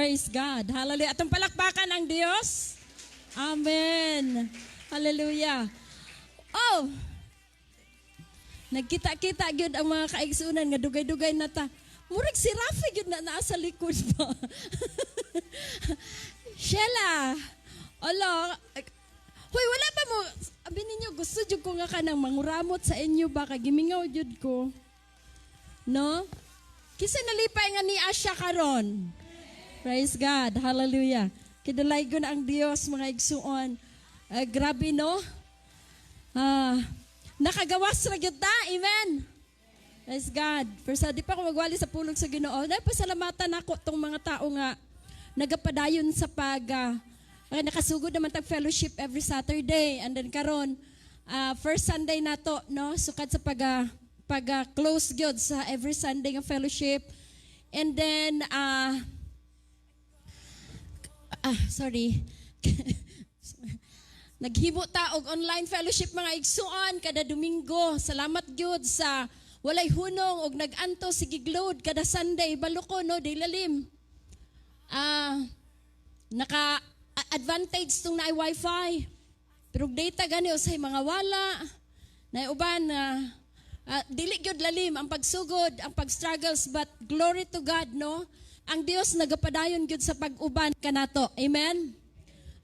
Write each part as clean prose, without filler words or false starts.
Praise God. Hallelujah. Atong palakpakan ang Dios. Amen. Hallelujah. Oh, nagkita-kita gyud ang mga kaigsunan nga dugay-dugay na ta. Murag si Rafi gyud na naa sa likod pa. Sheila. Ala, hoy, wala ba mo abi ninyo, gusto jud ko nga kanang manguramot sa inyo ba, kay gimingaw jud ko. No? Kinsa nalipay nga ni Asya karon? Praise God. Hallelujah. Kidalaygon ang Dios, mga igsuon. Grabe, no? Nakagawas ra gyud ta. Amen. Praise God. First, di pa ako magwali sa pulong sa Ginoo. Dahil pasalamatan ako tong mga tao nga nagapadayon sa pag nakasugod naman tag fellowship every Saturday, and then karon first Sunday nato, no, sukad sa pag close gyud sa every Sunday nga fellowship. And then sorry, naghimo ta og online fellowship, mga igsuon, kada Domingo. Salamat gyud sa walay hunong og nag-anto sige load kada Sunday. Balo ko, no, di lalim. Naka advantage tong naay wifi. Pero data gani usay mga wala. Naay uban na dili gyud lalim ang pagsugod, ang pag-struggles, but glory to God, no. Ang Dios nagapadayon gyud sa pag-uban kanato. Amen.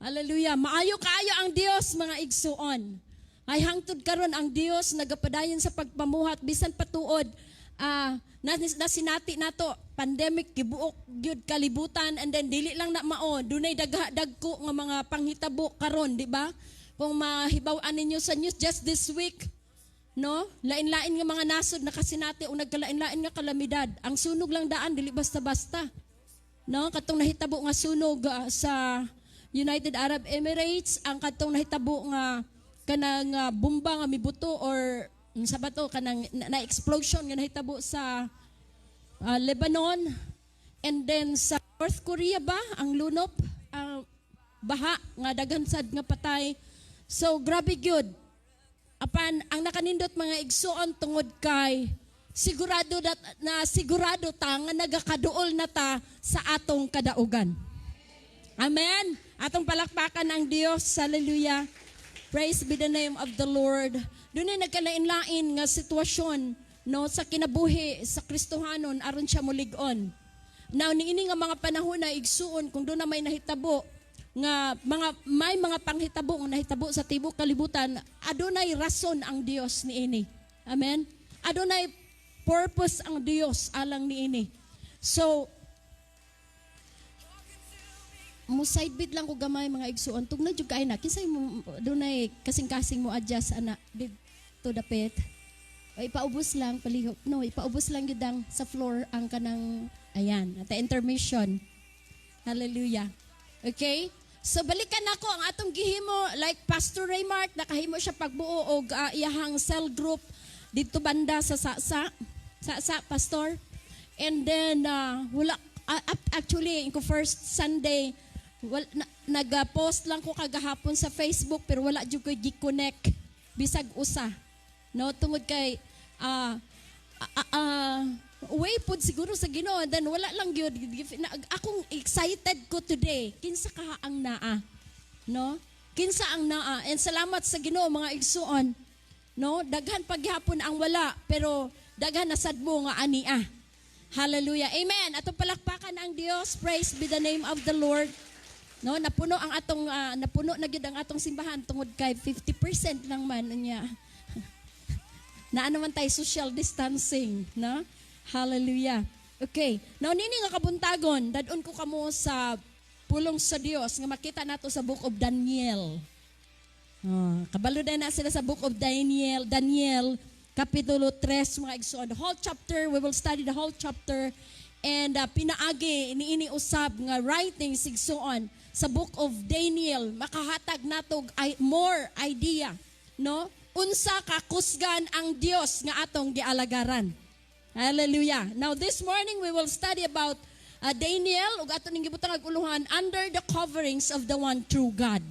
Hallelujah. Maayo kaayo ang Dios, mga igsuon. Ay hangtod karon ang Dios nagapadayon sa pagpamuhat bisan patuod nasinati nato pandemic, gibuok gyud kalibutan, and then dili lang na mao, dunay dagha dagko nga mga panghitabo karon, di ba? Kung mahibaw-an ninyo sa news just this week, no, lain-lain nga mga nasod nakasinati o nagkalain-lain nga kalamidad. Ang sunog lang daan, dili basta-basta, no? Katong nahitabo nga sunog sa United Arab Emirates, ang katong nahitabo nga kanang bomba nga mibuto or sa bato, kanang na explosion nga nahitabo sa Lebanon, and then sa North Korea ba ang lunop, ang baha nga daghan sad nga patay. So grabe gyud. Apan ang nakanindot, mga igsuon, tungod kay sigurado dat, na sigurado ta nga nagakaduol na ta sa atong kadaugan. Amen. Atong palakpakan ang Dios. Hallelujah. Praise be the name of the Lord. Dunay nagkalain-lain nga sitwasyon, no, sa kinabuhi sa Kristohanon aron siya mulig-on. Now niini nga mga panahon na, igsuon, kung duna may nahitabo nga mga may mga panghitabo nga nahitabo sa tibok kalibutan, adunay rason ang Dios niini. Amen. Adunay purpose ang Dios alang niini. So mo side bit lang ko gamay, mga igsuon, tugna jud kay na kinsay mo dunay kasing-kasing mo adjust ana dito dapit. O, ipaubos lang palihog, no, ipaubos lang gyud ang sa floor ang kanang, ayan, at the intermission. Hallelujah. Okay, so balikan nako ang atong gihimo. Like Pastor Raymart, nakahimo siya pagbuo og iyahang cell group dito banda sa Sasa Sasa, Pastor. And then wala actually ko first Sunday wal, na, nag-post lang ko kagahapon sa Facebook, pero wala jud ko gi-connect bisag usa, no, tungod kay way pod siguro sa Ginoo, then wala lang gyud akong excited ko today, kinsa ka ang naa, no, kinsa ang naa. And salamat sa Ginoo, mga igsuon, no, daghan paghapon ang wala, pero daghan na sad mo nga ania. Hallelujah. Amen. Atong palakpakan ang Dios. Praise be the name of the Lord. No, napuno na gyud ang atong simbahan tungod kay 50% lang man niya. Na ano man tayo social distancing, no? Hallelujah. Okay. Now nini nga kabuntagon, dad-on ko kamo sa pulong sa Dios nga makita nato sa Book of Daniel. Oh, kabalo na sila sa Book of Daniel, Daniel Kapitulo 3, mga igsoon. The whole chapter, we will study the whole chapter, and pinaagi niini usab nga writings, igsoon, sa Book of Daniel, makahatag nato more idea, no, unsa ka kusgan ang Dios nga atong gialagaran. Hallelujah. Now this morning we will study about Daniel ug ato ning gibutang uluhan, "Under the Coverings of the One True God."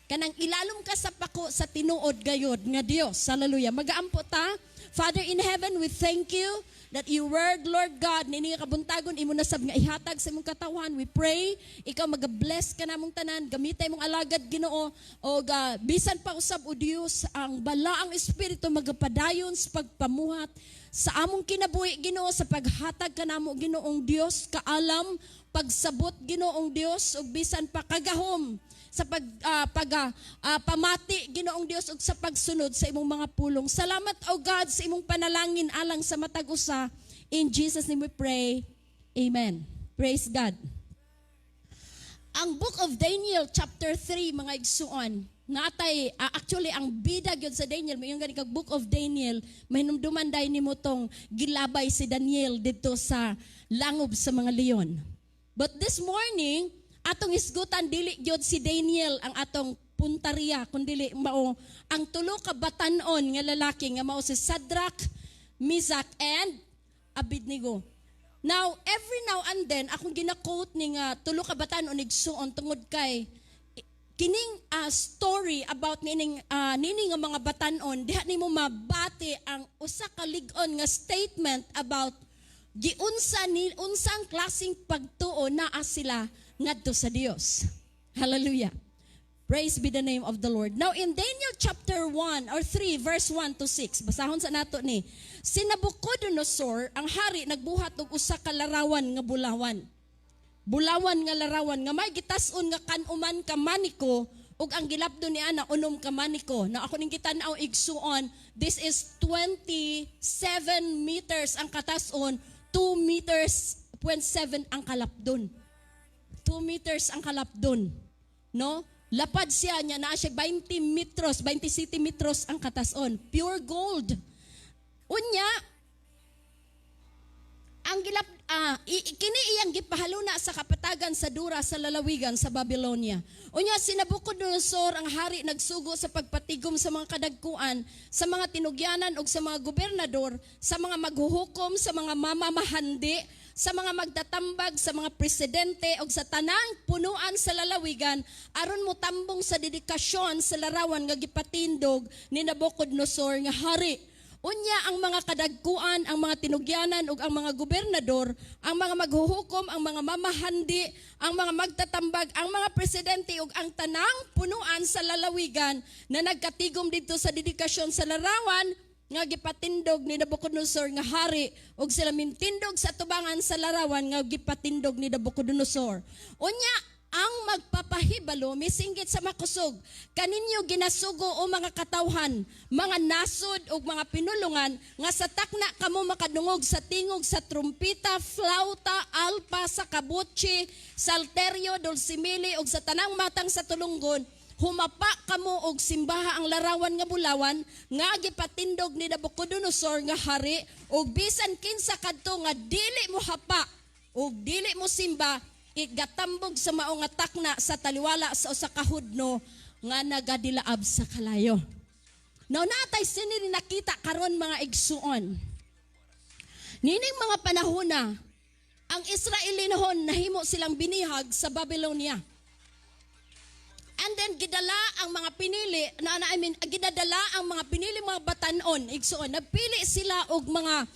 Kanang ilalom ka sa pako sa tinuod gayod nga Dios. Hallelujah. Magaampo ta. Father in heaven, we thank you that your word, Lord God, nini nga kabuntagon imo nasab nga ihatag sa imong katawhan. We pray ikaw maga-bless ka namong tanan, gamitay imong alagad, Ginoo, o bisan pa usab, o Dios, ang balaang espiritu magapadayon sa pagpamuhat sa among kinabuhi, Ginoo, sa paghatag kanamo, Ginoong Dios, kaalam, pagsabot, Ginoong Dios, ug bisan pa kagahom sa pag pag pamati, Ginoong Dios, ug sa pagsunod sa imong mga pulong. Salamat, O God, sa imong panalangin alang sa matag usa. In Jesus' name we pray. Amen. Praise God. Ang Book of Daniel chapter 3, mga igsuon, natay actually ang bida gyud sa Daniel, mayon gani kag Book of Daniel, mahinumduman dai nimo tong gilabay si Daniel didto sa langob sa mga leon. But this morning, atong hisgutan dili gyud si Daniel ang atong puntarya, kundili mao ang tulo ka batanon nga lalaki nga mao si Shadrach, Meshach and Abednego. Now, every now and then, akong gina-quote ni nga tulo ka batanon, igsuon, tungod kay kining story about nining nga mga batanon, diha nimo mabati ang usa ka lig-on nga statement about giunsa ni unsang klaseng pagtuo naa sila ngadto sa Dios. Hallelujah. Praise be the name of the Lord. Now in Daniel chapter 1 or 3 verse 1 to 6, basahon sa nato ni. Si Nabucodonosor, ang hari, nagbuhat og usa ka larawan nga bulawan. Bulawan nga larawan nga may gitas-on nga kan-uman ka maniko ug ang gilapdon ni ana 6 ka maniko. Na ako ning gitan-aw, igsuon, this is 27 meters ang katas-on, 2 meters 0.7 ang kalapdon. 2 meters ang kalapdon. No? Lapad siya niya naa siya 20 metros, 20 centimetros ang katason. Pure gold. Unya, ang gilap kini iyang gipahaluna sa kapatagan sa Dura sa lalawigan sa Babylonia. Unya si Nabucodonosor ang hari nagsugo sa pagpatigom sa mga kadagkuan, sa mga tinugyanan ug sa mga gobernador, sa mga maghuhukom, sa mga mamamahandi, sa mga magtatambag, sa mga presidente ug sa tanang punuan sa lalawigan aron motambong sa dedikasyon sa larawan nga gipatindog ni Nabucodonosor nga hari. Unya ang mga kadagkuan, ang mga tinugyanan ug ang mga gobernador, ang mga maghuhukom, ang mga mamahandi, ang mga magtatambag, ang mga presidente ug ang tanang punuan sa lalawigan na nagkatigom dito sa dedikasyon sa larawan nga gipatindog ni Nabucodonosor nga hari ug sila mintindog sa tubangan sa larawan nga gipatindog ni Nabucodonosor. Unya ang magpapahibalo misinggit sa makusog, "Kaninyo ginasugo o mga katawhan, mga nasod ug mga pinulungan nga sa takna kamo makadungog sa tingog sa trumpita, flauta, alpa, sakabuchi, salteryo, dulsimili ug sa tanang matang sa tulunggon, humapa kamo og simbaha ang larawan nga bulawan nga gipatindog ni Nabucodonosor nga hari, ug bisan kinsa kadto nga dili mo hapa ug dili mo simba, igatambog sa mao nga takna sa taliwala sa usa ka hudno nga nagadilaab sa kalayo." Now natay sini nakita karon, mga igsuon. Nining mga panahon na ang Israelinhon nahimo silang binihag sa Babylonia. And then gidala ang mga pinili na, I mean, gidadala ang mga pinili mga batanon, igsuon. Nagpili sila og mga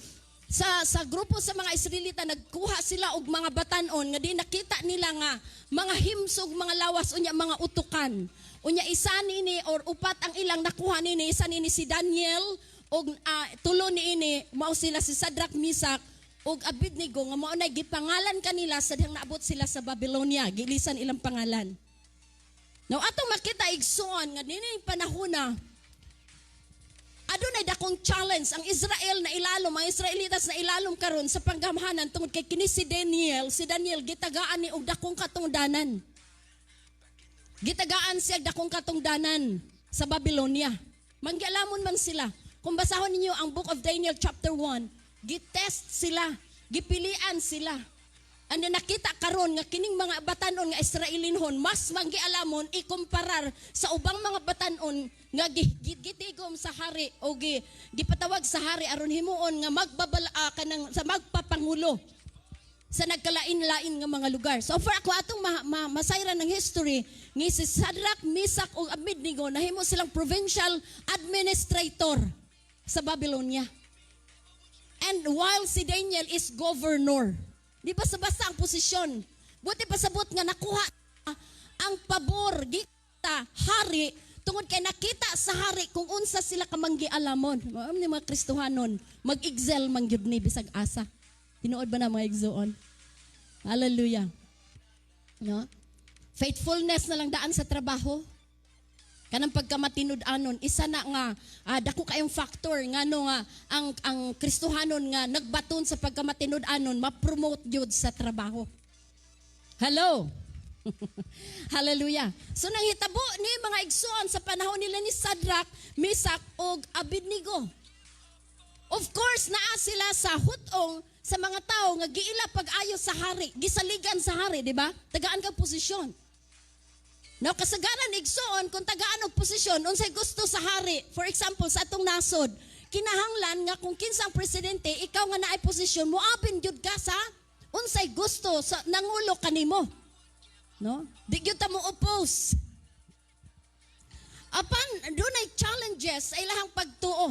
sa grupo sa mga Israelita, nagkuha sila og mga batanon nga di nakita nila nga mga himsog mga lawas unya mga utukan. Unya isa nini or upat ang ilang nakuha nini, isa nini si Daniel og tulo niini mao sila si Shadrach, Meshach ug Abednego nga mao na gipangalan kanila sa dihang naabot sila sa Babylonia, gilisan ilang pangalan. Now atong makita, igsuon, nga nini panahon na adunay dakong challenge ang Israel na ilalom, ang Israelitas na ilalom karon sa panggamhanan tungod kay kini si Daniel gitagaan ni og dakong katungdanan. Gitagaan siya dakong katungdanan sa Babylonia. Manggialamon man sila. Kung basahon ninyo ang Book of Daniel chapter 1, gitest sila, gipilian sila. Ano nakita karon nga kining mga batanon nga Israelinhon mas manggialamon ikumparar sa ubang mga batanon nga gitigom sa hari o gipatawag sa hari aron himuon nga magbabala kanang sa magpapangulo. Sa nagkalain-lain nga mga lugar. So far ako atong masayran ng history nga si Shadrach, Meshach ug Abednego, nahimo silang provincial administrator sa Babylonia. And while si Daniel is governor. Di ba sa basta ang posisyon? Buti pasabot nga nakuha ang pabor gita hari tungod kay nakita sa hari kung unsa sila kamanggialamon. Mao ni mga Kristohanon, mag-excel man gyud ni bisag asa. Tinuod ba na, mga igsoon? Hallelujah. No? Faithfulness na lang daan sa trabaho. Kanang pagkamatinud-anon, isa na nga dako kayong factor ngano nga ang Kristohanon nga nagbaton sa pagkamatinud-anon, ma-promote gyud sa trabaho. Hello. Hallelujah. So nanghitabo ni, mga igsoon, sa panahon nila ni Shadrach, Meshach ug Abednego. Of course, naa sila sa hutong sa mga tao nga giila pag-ayo sa hari, gisaligan sa hari, di ba? Tagaan kag posisyon. Now, kasagaran, igsoon, kung tagaan og posisyon, unsay gusto sa hari, for example, sa atong nasod, kinahanglan nga kung kinsa ang presidente, ikaw nga naay posisyon, moapin gyud ka sa unsay gusto sa nangulo kanimo. No? Di gyud ta mo oppose. Apan dunay challenges sa ilahang pagtuo.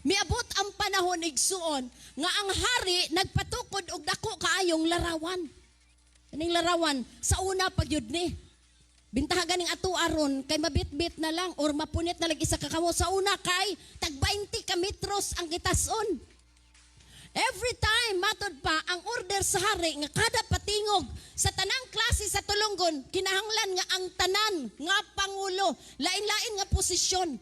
Miabot ang panahon, igsuon, nga ang hari nagpatukod og dako kaayong larawan. Kaning larawan sa una pag yun ni. Bintaha ganing ato aron kay mabitbit na lang or mapunit na lang isa ka kamo sa una kay tag 20 ka metros ang gitason. Every time, matod pa, ang order sa hari nga kada patingog sa tanang klase sa tulunggon, kinahanglan nga ang tanan nga pangulo, lain-lain nga posisyon.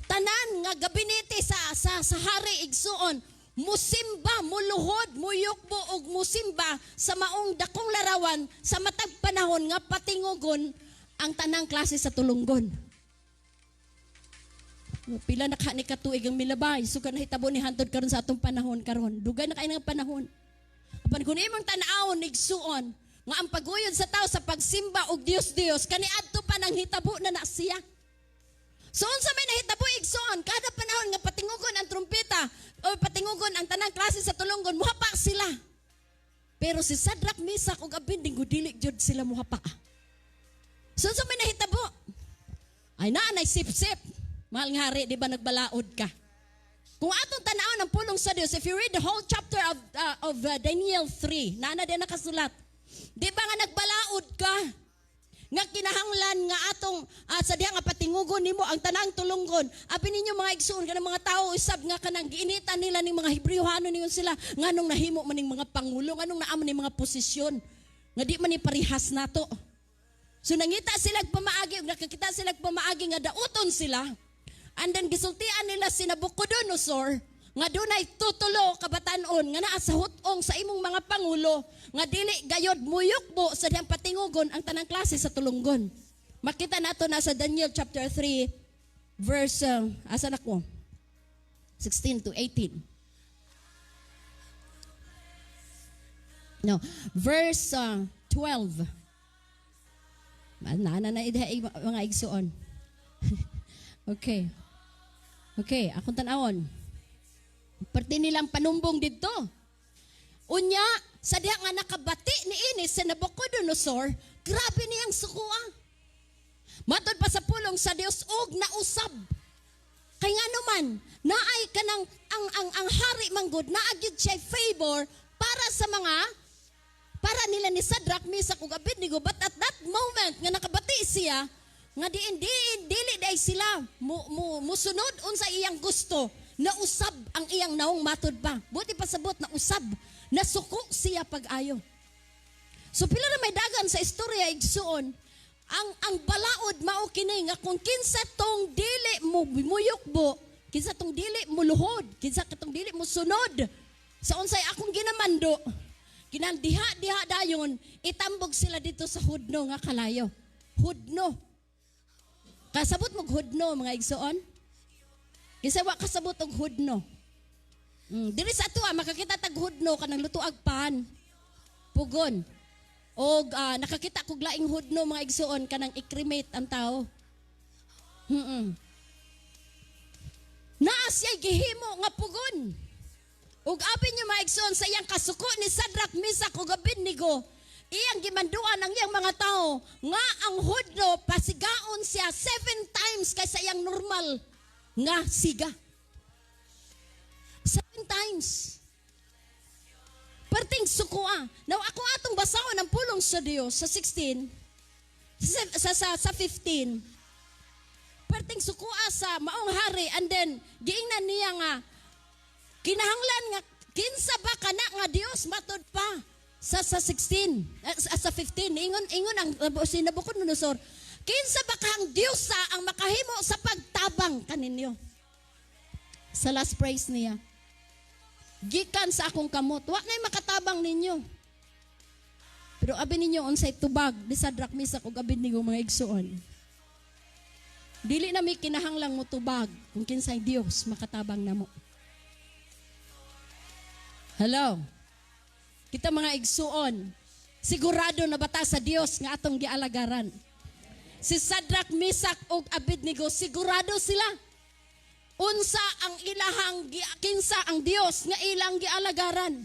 Tanan nga gabinete sa hari, igsuon, musimba, muluhod, muyukbo og musimba sa maong dakong larawan sa matag panahon nga patingogon ang tanang klase sa tulunggon. Pila na ka ni katuig ang milabay, so nahitabo ni hantod karon sa atong panahon karon. Dugay na kay nga panahon. Apan kung imong tan-awon, igsuon, nga ang paguyod sa tao sa pagsimba og Dios Dios kaniadto pa nang hitabo na na siya. So unsa may nahitabo, igsoon, kada panahon nga patingugon ang trumpeta o patingugon ang tanang klase sa tulunggon, muhapa sila. Pero si Shadrach, Meshach ug Abednego, dili jud sila muhapa. So unsa may nahitabo? Ay, naa nay sip-sip. Mahal nga hari, di ba nagbalaod ka? Kung atong tan-awon ang pulong sa Dios, if you read the whole chapter of Daniel 3, naa na din nakasulat. Di ba nga nagbalaod ka? Nga kinahanglan nga atong sa diha nga patingugon nimo ang tanang tulunggon. Abi ninyo, mga igsoon, kanang mga tao usab nga kanang giinitan nila ning mga Hebreohanon ningon sila, nganong nahimo man ning mga pangulo, nganong naa man ning mga posisyon nga di man ni parihas nato. So nangita sila pamaagi ug nakakita sila pamaagi nga dauton sila. And then gisultian nila si Nabucodonosor nga dunay tutulo ka batan-on nga naa sa hutong sa imong mga pangulo nga dili gayod muyukbo sa dihang patingugon ang tanang klase sa tulunggon. Makita nato na sa Daniel chapter 3 verse asa na ko? 16 to 18. No, verse 12. Naa na na mga igsuon. Okay. Okay, akong tan-awon. Parte nilang panumbong didto. Unya, sa diha nga nakabati ni ini sa Nabucodonosor, grabe niyang sukua. Matod pa sa pulong sa Dios, og nausab. Kay nga naman, naay kanang ang hari manggod naa gyud siya favor para sa mga para nila ni Shadrach, Meshach ug Abednego, but at that moment nga nakabati siya nga diin diin dili day sila mo, mo musunod unsa iyang gusto, nausab ang iyang naong. Matod pa, buti pasabot na usab, nasuko siya pag-ayo. So pila na may dagan sa istorya, igsuon, ang balaod mao kini nga kung kinsa tong dili mo muyukbo, kinsa tong dili mo luhod, kinsa katong dili mo sunod sa unsay akong ginamando, kinang diha diha dayon itambog sila dito sa hudno nga kalayo. Hudno. Kasabot mo hudno, mga igsoon? Kinsa wa kasabot og hudno? Diri sa ato makakita tag hudno, kanang lutuag pan. Pugon. Og nakakita kog laing hudno, mga igsoon, kanang i-cremate ang tao. Naa siya gihimo nga pugon. Ug abi niyo, mga igsoon, sa iyang kasuko ni Sadrach, Mesach ug Abednego, iyang gimanduan ang iyang mga tao nga ang hudno pasigaon siya seven times kaysa iyang normal nga siga. Seven times. Perting sukua. Now ako atong basahon ang pulong sa Dios sa 16, sa 15. Perting sukua sa maong hari and then giingnan niya nga kinahanglan nga kinsa ba kana nga Dios matud pa sa 16, sa 15, ingon ang si Nabucodonosor, "Kinsa ba kang Dios sa ang makahimo sa pagtabang kaninyo?" Sa last praise niya, "Gikan sa akong kamot, wa nay makatabang ninyo." Pero abi ninyo unsay tubag ni Sadrach, Mesach ug Abednego, mga igsoon. "Dili na mi kinahanglang mo tubag kung kinsay Dios makatabang namo." Hello. Kita, mga igsuon, sigurado na bata sa Dios nga atong gialagaran? Si Sadrach, Mesach ug Abednego, sigurado sila. Unsa ang ilahang kinsa ang Dios nga ilang gialagaran.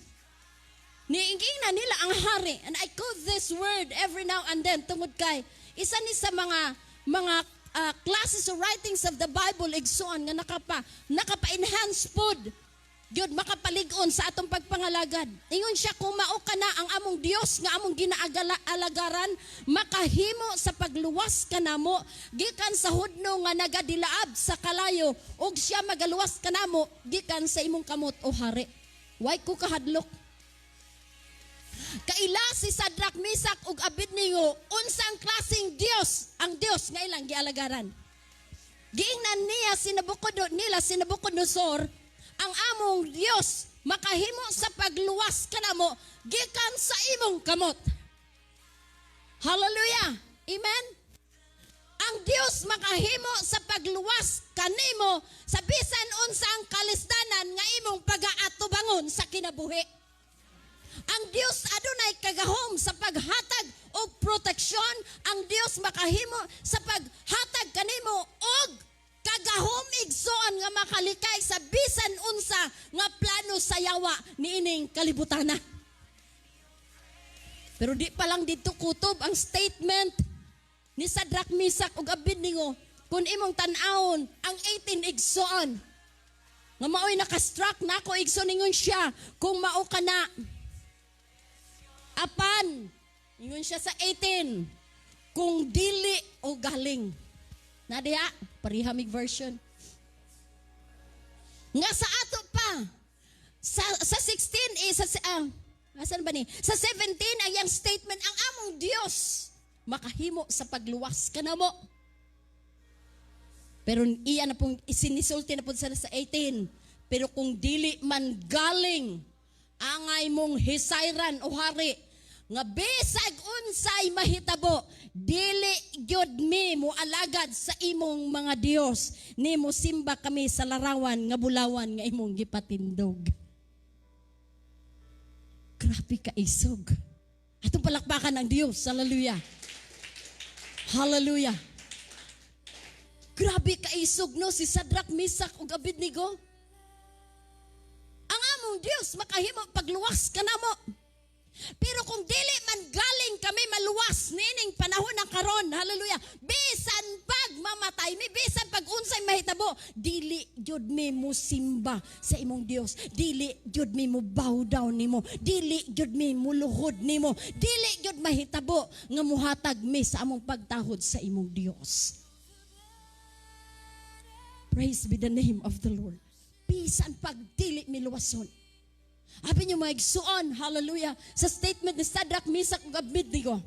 Niingina nila ang hari. And I quote this word every now and then tungod kay isa ni sa mga classes or writings of the Bible, igsoon, nga nakapa-enhance pod gyud, makapalig-on sa atong pagpangalagad. Ingon siya, "Kung mao kana ang among Dios nga among ginaagala-alagaran, makahimo sa pagluwas kanamo gikan sa hudno nga nagadilaab sa kalayo, ug siya magaluwas kanamo gikan sa imong kamot, o hari. Way ko kahadlok." Kaila si Sadrach, Mesach ug Abednego unsang klaseng Dios ang Dios nga ilang gialagaran. Giingnan niya si Nabucodo nila si Nabucodonosor, "Ang among Dios makahimo sa pagluwas kanamo gikan sa imong kamot." Hallelujah. Amen. Ang Dios makahimo sa pagluwas kanimo sa bisan unsa ang kalisdanan nga imong pagaatubangon sa kinabuhi. Ang Dios adunay kagahom sa paghatag og proteksyon. Ang Dios makahimo sa paghatag kanimo og kagahom, igsoon, nga makalikay sa bisan unsa nga plano sa yawa niining kalibutana. Pero di pa lang dito kutob ang statement ni Sadrach, Mesach ug Abednego. Kung imong tan-awon ang 18, igsoon, nga maoy nakastruck nako, igsoon, ingon siya, "Kung mao ka na, apan," ingon siya sa 18, "kung dili o galing." Na diha, pareha mig version. Nga sa ato pa, sa 16, eh, sa, asan ba ni? Sa 17, ang iyang statement, "Ang among Dios makahimo sa pagluwas kanamo." Pero iya na pong isinisulti na po sa 18. "Pero kung dili man galing, angay mong hisayran, o hari, nga bisag unsay mahitabo, dili gyud mi mo alagad sa imong mga Dios, ni mo simba kami sa larawan nga bulawan nga imong gipatindog." Grabe ka isog. Atong palakpakan ang Dios. Hallelujah. Hallelujah. Grabe ka isog, no, si Sadrach, Mesach ug Abednego. "Ang among Dios makahimo pagluwas kanamo. Pero kung dili man galing kami maluwas nining panahon ng karon, hallelujah, bisan pag mamatay mi, bisan pag unsay mahitabo, dili jud mi musimba sa imong Dios. Dili jud mi mo bow down nimo. Dili jud mi muluhod nimo. Dili jud mahitabo nga muhatag mi sa among pagtahod sa imong Dios." Praise be the name of the Lord. Bisan pag dili mi luwason. Abi niyo, mga igsuon, hallelujah, sa statement ni Sadrach, Mesach ug Abednego,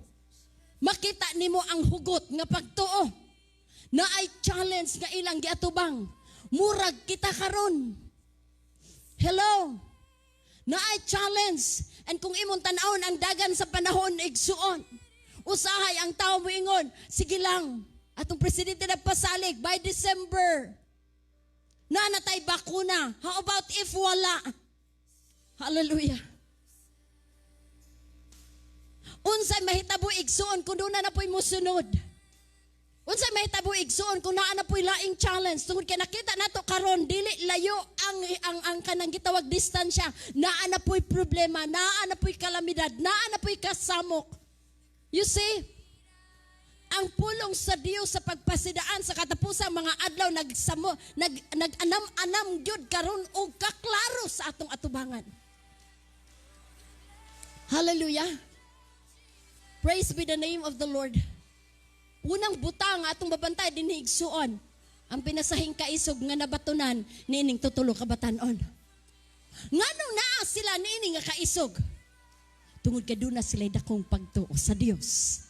makita nimo ang hugot nga pagtuo na ay challenge nga ilang giatubang. Murag kita karon. Hello? Na ay challenge. And kung imong tan-awon ang dagan sa panahon, igsuon, usahay ang tao moingon, "Sige lang, atong presidente nagpasalig by December, na natay bakuna." How about if wala? Hallelujah. Unsay mahitabo, igsuon, kung doon na po'y musunod? Unsa may hitabo, igsuon, kung naa na po'y laing challenge? Tungod kay nakita nato karon, dili layo ang kanang gitawag distansya, naa na po'y problema, naa na po'y kalamidad, naa na po'y kasamok. You see, ang pulong sa Dios sa pagpasidaan sa katapusang mga adlaw nagsamo nag nag-anam-anam gyud karon og kaklaro sa atong atubangan. Hallelujah. Praise be the name of the Lord. Unang butang atong babantay dinhi, igsuon, ang pinasahing kaisog nga nabatunan niining tutulo ka batanon. Nganong naa sila niini nga kaisog? Tungod kay duna sila dakong pagtuo sa Dios.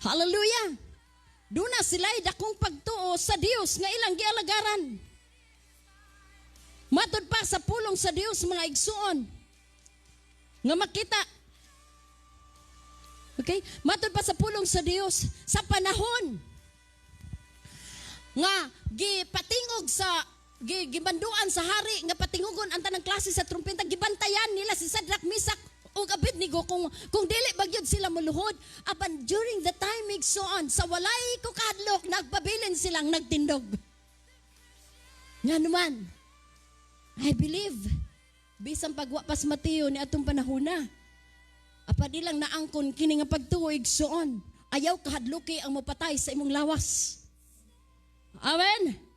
Hallelujah! Duna sila dakong pagtuo sa Dios nga ilang gialagaran. Matud pa sa pulong sa Dios, mga igsuon, nga makita. Okay? Matud pa sa pulong sa Dios, sa panahon nga gipatingog sa gimanduan sa hari nga patingugon ang tanang klase sa trumpeta, gibantayan nila si Shadrach, Meshach ug Abednego kung dili ba gyud sila muluhod. Apan during the time, igsoon, sa walay ko kahadlok, nagpabilin silang nagtindog. Nga naman, I believe bisan pagwa pas Mateo ni atong panahona, apan ilang naangkon kini nga pagtuo, igsoon, ayaw kahadluki ang mopatay sa imong lawas. Amen.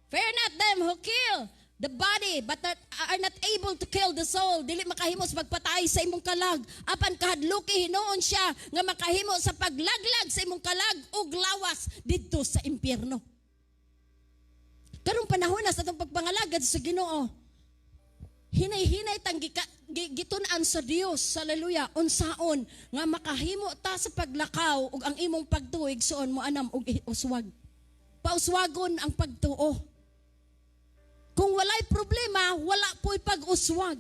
Fear not them who kill the body but that are not able to kill the soul. Dili makahimo sa pagpatay sa imong kalag. Apan kahadluki hinuon siya nga makahimo sa paglaglag sa imong kalag ug lawas didto sa impyerno. Karong panahon na sa atong pagpangalagad sa Ginoo, hinay-hinay tang gitun-an sa Dios, hallelujah, unsaon nga makahimo ta sa paglakaw ug ang imong pagtuo, igsoon, mo anam og uswag. Pauswagon ang pagtuo. Kung walay problema, wala po'y pag-uswag.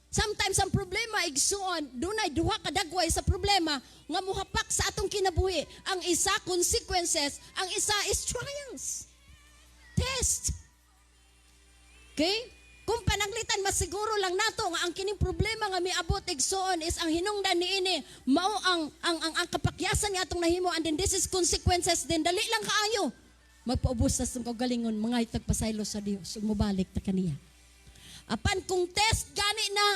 Sometimes ang problema, igsuon, dunay duha ka dagway sa problema nga muhapak sa atong kinabuhi. Ang isa consequences, ang isa is trials. Test. Okay? Kung pananglitan masiguro lang nato nga ang kining problema nga miabot, igsuon, is ang hinungdan niini mao ang kapakyasan nga atong nahimo and then this is consequences, then dali lang kaayo magpaubos sa atong kaugalingon, mga itagpasaylo sa Dios ug mobalik ta kaniya. Apan kung test gani na,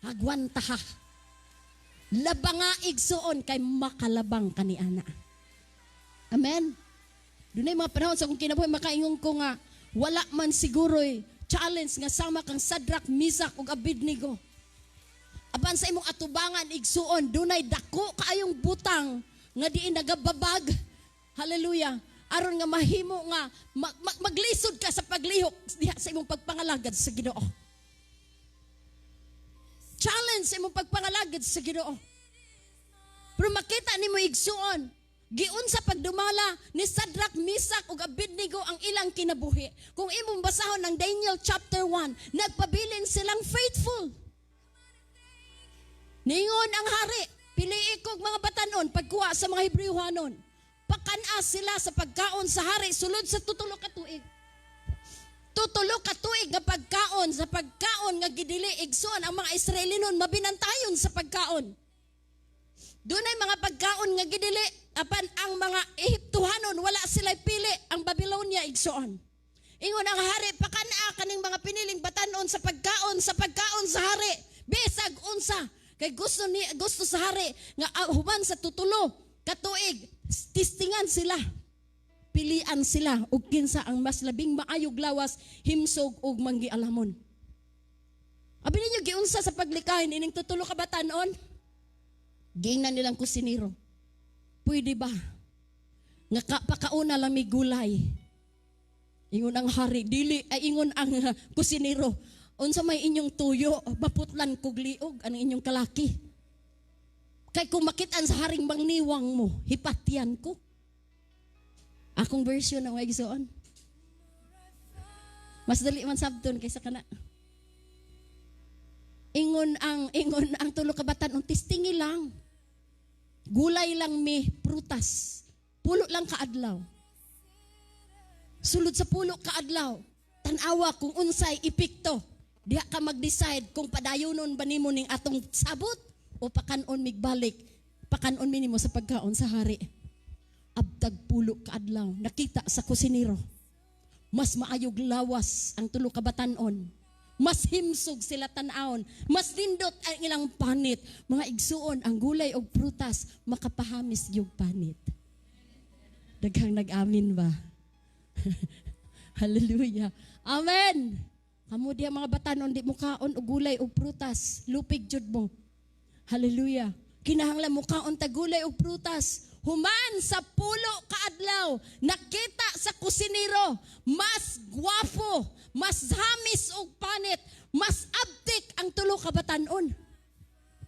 agwanta ha. Labanga, igsuon, kay makalabang kaniana. Amen. Dunay mga panahon sa akong kinabuhi makaingon ko nga wala man siguro'y challenge nga sama kang Shadrach, Meshach ug Abednego. Apan sa imong atubangan, igsuon, dunay dako kaayong butang nga diin nagababag. Hallelujah. Aron nga mahimo nga maglisod ka sa paglihok diha sa imong pagpangalagad sa Ginoo. Challenge sa imong pagpangalagad sa Ginoo. Pero makita nimo, igsuon, giunsa pagdumala ni Shadrach, Meshach ug Abednego ang ilang kinabuhi. Kung imong basahon ang Daniel chapter 1, nagpabilin silang faithful. Ningon ang hari, "Pili kog mga batanon pagkuha sa mga Hebrewhanon. Pakan-a sila sa pagkaon sa hari sulod sa 3 ka tuig." 3 ka tuig nga pagkaon sa pagkaon nga gidili, igsoon, ang mga Israelinon mabinantayon sa pagkaon. Dunay mga pagkaon nga gidili, apan ang mga Ehiptohanon wala sila pili, ang Babylonia, igsoon. Ingon ang hari, "Pakan-a kaning mga piniling batanon sa pagkaon sa hari. Bisag unsa kay gusto sa hari nga human sa 3 ka tuig, testingan sila. Pilian sila og kinsa ang mas labing maayog lawas, himsog ug manggialamon." Abi ninyo giunsa sa paglikahin ining tutulo ka batanon? Giingnan nilang kusinero, "Pwede ba nga pakauna lang mi gulay?" Ingon ang hari, dili, ay ingon ang kusinero, "Unsa may inyong tuyo, maputlan kog liog ang inyong kalaki. Kay kung makitaan sa haring mangniwang mo, hipatyan ko." Akong version ng igsoon. Mas dali man sabton kaysa kana. Ingon ang tulo ka batan, "Testingi lang. Gulay lang mi, prutas. 10 lang kaadlaw. Sulod sa 10 kaadlaw, tan-awa kung unsay epekto. Diha ka mag-decide kung padayonon ba nimo ning atong sabot o pakanon migbalik, pakanon mi nimo sa pagkaon sa hari." Abtag 10 ka adlaw, nakita sa kusinero. Mas maayog lawas ang tulo ka batanon. Mas himsog sila tan-awon. Mas nindot ang ilang panit. Mga igsuon, ang gulay og prutas makapahamis yung panit. Daghang nag-amin ba? Hallelujah. Amen. Kamo diya mga batanon, di mo kaon og gulay og prutas. Lupig jud mo. Hallelujah. Kinahanglan mo kaon ta gulay og prutas. Human sa 10 kaadlaw, nakita sa kusinero, mas gwapo, mas hamis og panit, mas abtik ang tulo ka batanon.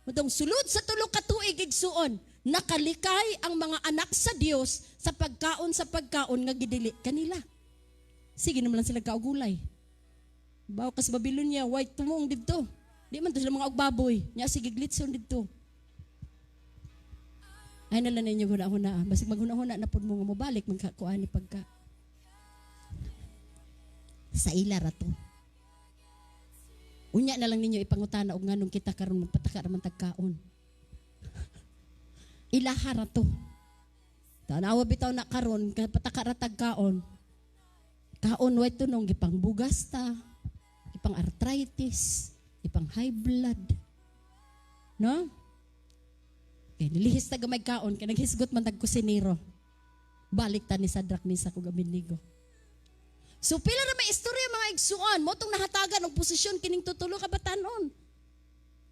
Mudong sulod sa 3 ka tuig, igsuon, nakalikay ang mga anak sa Dios sa pagkaon nga gidili kanila. Sige naman lang sila kaugulay. Baw ka sa Babylonia, white tumong didto. Di man to sila mga baboy. Nya sige glitson didto. Ay na lang ninyo huna-huna. Basig maghuna-huna na pud mo nga mobalik man ka kuan ni pagka. Sa ila ra to. Unya na lang ninyo ipangutana og nganong kita karon magpataka ra man tag kaon. Ilaha ra to. Tanawa bitaw na karon kay pataka ra tag kaon. Kaon way tunong gipang bugas ta, gipang arthritis, gipang high blood. No? Kay nilihis ta gamay kaon kay naghisgot man tag kusinero. Balik ta ni Sadrach, Mesach ug Abednego. So pila ra may istorya, mga igsuon, mo tong nahatagan og posisyon kining tutulo ka batanon.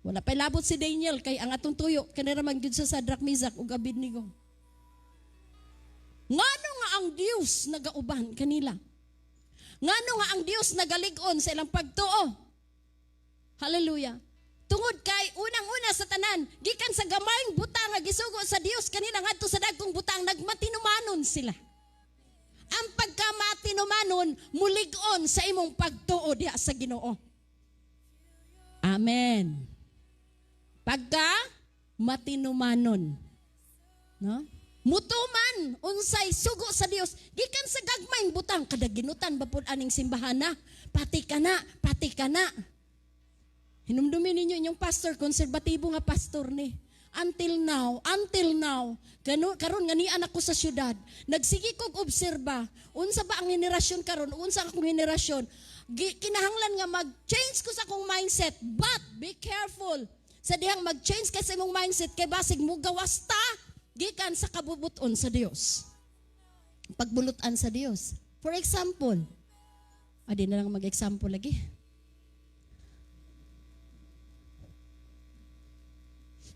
Wala pa labot si Daniel kay ang atong tuyo kanira man gyud sa Sadrach, Mesach ug Abednego. Ngano nga ang Dios nagauban kanila? Ngano nga ang Dios nagalig-on sa ilang pagtuo? Hallelujah. Tungod kay unang-una sa tanan, gikan sa gamayng butang nga gisugo sa Dios kanila ngadto sa dagkong butang, nagmatinumanon sila. Ang pagkamatinumanon mulig-on sa imong pagtuo diha sa Ginoo. Amen. Pagka matinumanon. No? Mutuman unsay sugo sa Dios gikan sa gagmayng butang, kada ginutan ba pud aning simbahan na pati kana, pati kana. Hinumdumi ninyo inyong pastor, konserbatibo nga pastor ni. Until now, until now, gano, karon nga nian ako sa syudad, nagsige kog obserba, unsa ba ang henerasyon karon, unsa akong henerasyon, kinahanglan nga mag-change ko sa akong mindset, but be careful. Sa dihang mag-change ka sa imong mindset, kay basig mo gawas ta, gikan sa kabubuton sa Dios. Pagbulutan sa Dios. For example, adi na lang mag-example lagi.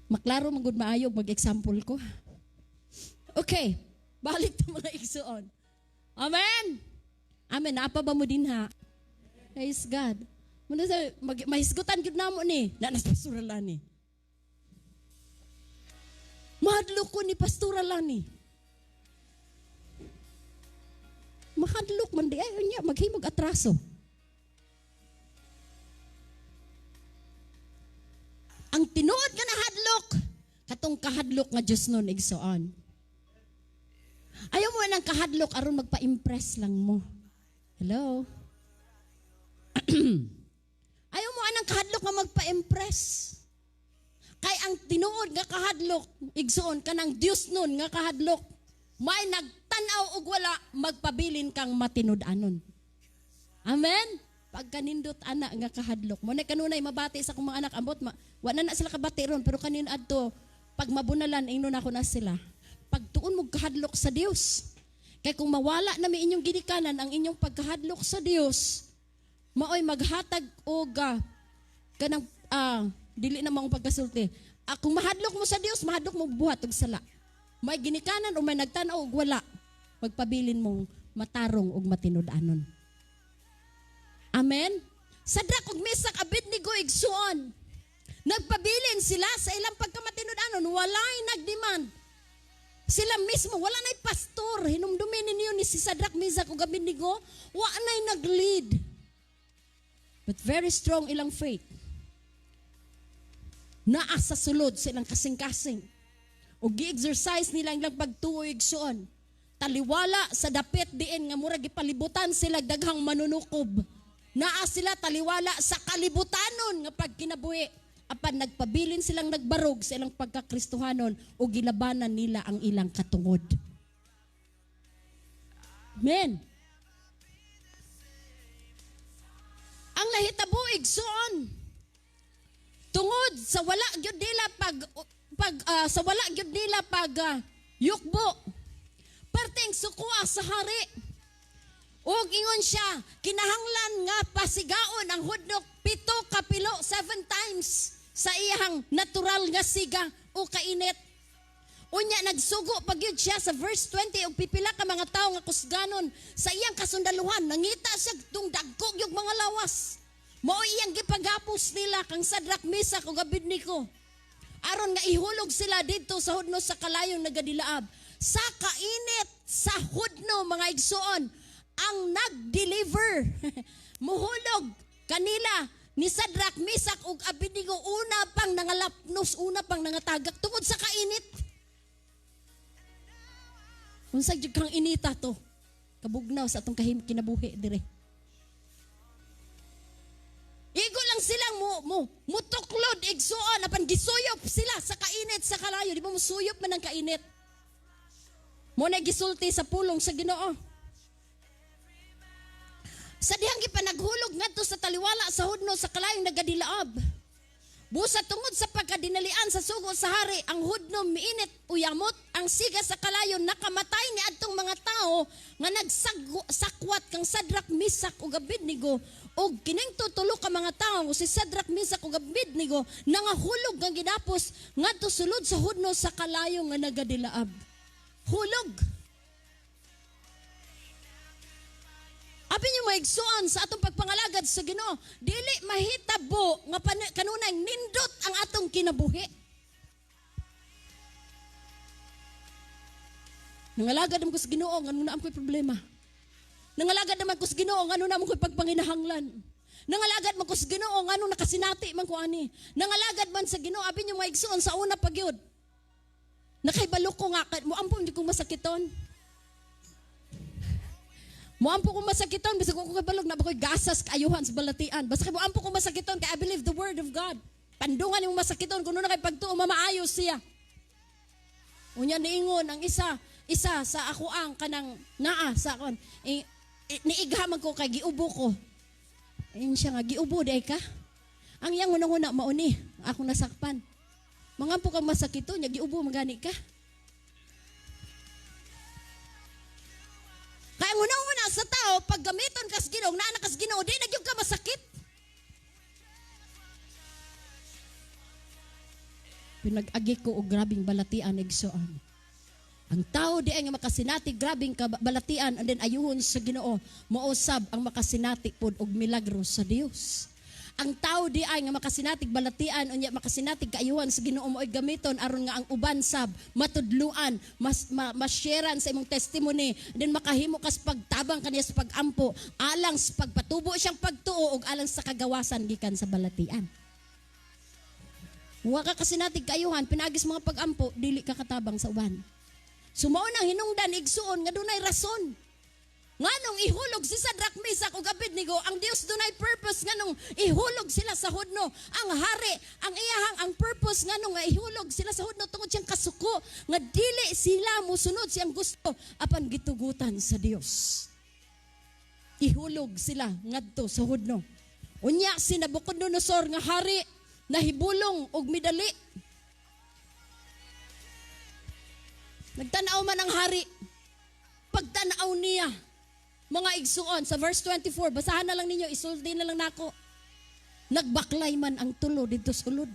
Maklaro man gud maayo mag-example ko. Okay, balik to, mga igsuon. Amen. Amen. Napa ba mo din ha? Praise God. Muna sa mahisgutan gyud namo ni. Na nas pastora lani. Mahadlok ko ni pastora lani. Mahadlok man di ay unya maghimog atraso. Ang tinuod nga nahadlok, katong kahadlok nga Diyos nun, igsoon. Ayaw mo nang kahadlok aron magpa-impress lang mo. Hello? Ayaw mo anang kahadlok nga magpa-impress. Kay ang tinuod nga kahadlok, igsoon, kanang Dios nun nga kahadlok, may nagtan-aw og wala, magpabilin kang matinud-anon. Amen? Pagkanindot ana nga kahadlok. Mo na kanunay mabati sa akong mga anak ambot ma, wa na na sila kabati ron, pero kanin adto pag mabunalan ingnon ako na sila. Pagtuon mo kahadlok sa Dios. Kay kung mawala na mi inyong ginikanan ang inyong pagkahadlok sa Dios, maoy maghatag og kanang dili na maong pagkasulti. Kung mahadlok mo sa Dios, mahadlok mo buhat og sala. May ginikanan o may nagtan-aw og wala, magpabilin mong matarong og matinud-anon. Amen? Sadrak ug Mesak Abednego, igsuon. Nagpabilin sila sa ilang pagkamatinud-anon, walay nagdemand. Sila mismo, wala na'y pastor. Hinumdumin ninyo ni si Sadrak, Mesak ug Abednego, wa na'y nag-lead. But very strong ilang faith. Naa sa sulod sa ilang kasing-kasing. O gi-exercise nila ilang pagtuo, igsuon. Taliwala sa dapit diin nga murag gipalibutan sila daghang manunukob. Naa sila taliwala sa kalibutanon nga pagkinabuhi. Apan nagpabilin silang nagbarog sa ilang pagkakristohanon o gilabanan nila ang ilang katungod. Amen. Ang nahitabo, igsoon, tungod sa wala gyud nila pag pag ah, sa wala gyud nila pag yukbo, perteng sukua sa hari. Ug ingon siya, kinahanglan nga pasigaon ang hudnok pito kapilo, seven times sa iyang natural nga siga o kainit. Unya nagsugo pa gyud siya sa verse 20 og pipila ka mga tawo nga kusganon sa iyang kasundaluhan. Nangita siya tung dagko gyud mga lawas. Mao iyang gipagapos nila kang Sadrak, Misak ug Abednego aron nga ihulog sila didto sa hudno sa kalayong nagadilaab. Sa kainit sa hudno, mga igsoon, ang nag-deliver muhulog kanila ni Sadrak, Misak ug Abednego, una pang nangalapnos, una pang nangatagak tungod sa kainit. Unsa jud kang inita to? Kabugnaw sa atong kahim kinabuhi dire. Igo lang silang mo mutuklod, igsuon, apan gisuyop sila sa kainit sa kalayo. Di ba musuyop man ang kainit? Mo na gisulti sa pulong sa Ginoo. Sa dihang gipanaghulog ngadto sa taliwala sa hudno sa kalayong nagadilaab. Busa tungod sa pagkadinalian sa sugo sa hari, ang hudno miinit uyamot, ang siga sa kalayo nakamatay ni adtong mga tao nga nagsakwat kang Sadrak, Misak ug Abednego. Ug kining tutulo ka mga tawo, si Sadrak, Misak ug Abednego, nangahulog nga ginapos ngadto sulod sa hudno sa kalayo nga nagadilaab. Hulog. Abi niyo, maigsuon, sa atong pagpangalagad sa Ginoo, dili mahitabo nga kanunay nindot ang atong kinabuhi. Nangalagad naman ko sa Ginoo, ngano na ko'y problema. Nangalagad naman ko sa Ginoo, ngano na ko'y pagpanginahanglan. Nangalagad man ko sa Ginoo, ngano nakasinati man ko ani. Nangalagad man sa Ginoo, abi niyo, maigsuon, sa una pa gyud. Nakahibalo ko nga moampo hindi ko masakiton. Moampo ko masakiton, bisag ko kabalog na ba ko'y gasas kaayuhan sa balatian. Basta kay moampo ko masakiton, kay I believe the word of God. Pandungan yung masakiton, kuno na kay pagtuo, mamaayo siya. Unya niingon ang isa, isa sa ako ang kanang naa sa akon. Niigha man ko kay giubo ko. Ayun siya nga, "Giubo day ka?" Ang iyang unang-una mauni, akong nasakpan. "Mangampo kang masakiton, nya giubo magani ka." Kaya ang unang-una sa tao, pag gamiton kas Ginoo, naa na kas Ginoo, di na gyud ka masakit. Pinag-agi ko og grabing balatian, igsoon. Ang tao di ay nga makasinati grabing balatian and then ayuhon sa Ginoo, mausab ang makasinati pod og milagro sa Dios. Ang tao di ay nga makasinatig balatian unya makasinatig kaayuhan sa Ginoo, mo'y gamiton aron nga ang uban sab matudluan, mas ma-sharean sa imong testimony, and then makahimo kas pagtabang kaniya sa pagampo alang sa pagpatubo siyang pagtuo ug alang sa kagawasan gikan sa balatian. Wa ka kasinatig kaayuhan pinaagis mga pagampo, dili ka katabang sa uban. So mao nang hinungdan, igsuon, nga dunay rason nganong ihulog si Sadrak, Misak ug Abednego. Ang Dios dunay purpose nganong ihulog sila sa hudno. Ang hari, ang iyahang ang purpose nganong nga ihulog sila sa hudno tungod siyang kasuko nga dili sila musunod siyang gusto apan gitugutan sa Dios. Ihulog sila ngadto sa hudno. Unya si Nabucodonosor nga hari nahibulong og midali. Nagtanaw man ang hari. Pagtanaw niya, mga igsuon, sa verse 24, basahan na lang ninyo, isulti na lang nako. Nagbaklay man ang tulo dito sulod.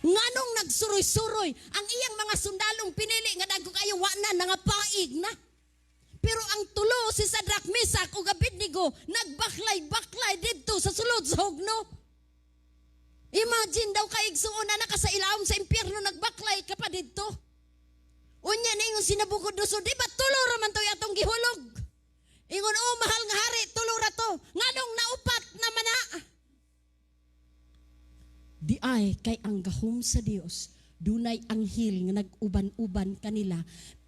Nganong nagsuroy-suroy ang iyang mga sundalong pinili nga dagko kayo, wa na nangapaig na. Pero ang tulo, si Sadrak, Misak ug Abednego, nagbaklay-baklay didto sa sulod sa hugno. Imagine daw kay, igsuon, na naka sa ilawom sa impyerno, nagbaklay ka pa didto. Unya ningon si Nabucodonosor, "Di ba tulo ra man to atong gihulog?" Ingon, "Oh, mahal nga hari, tulo ra to. Nganong naupat naman na?" Di ay kay ang gahom sa Dios, dunay anghel nga nag-uban-uban kanila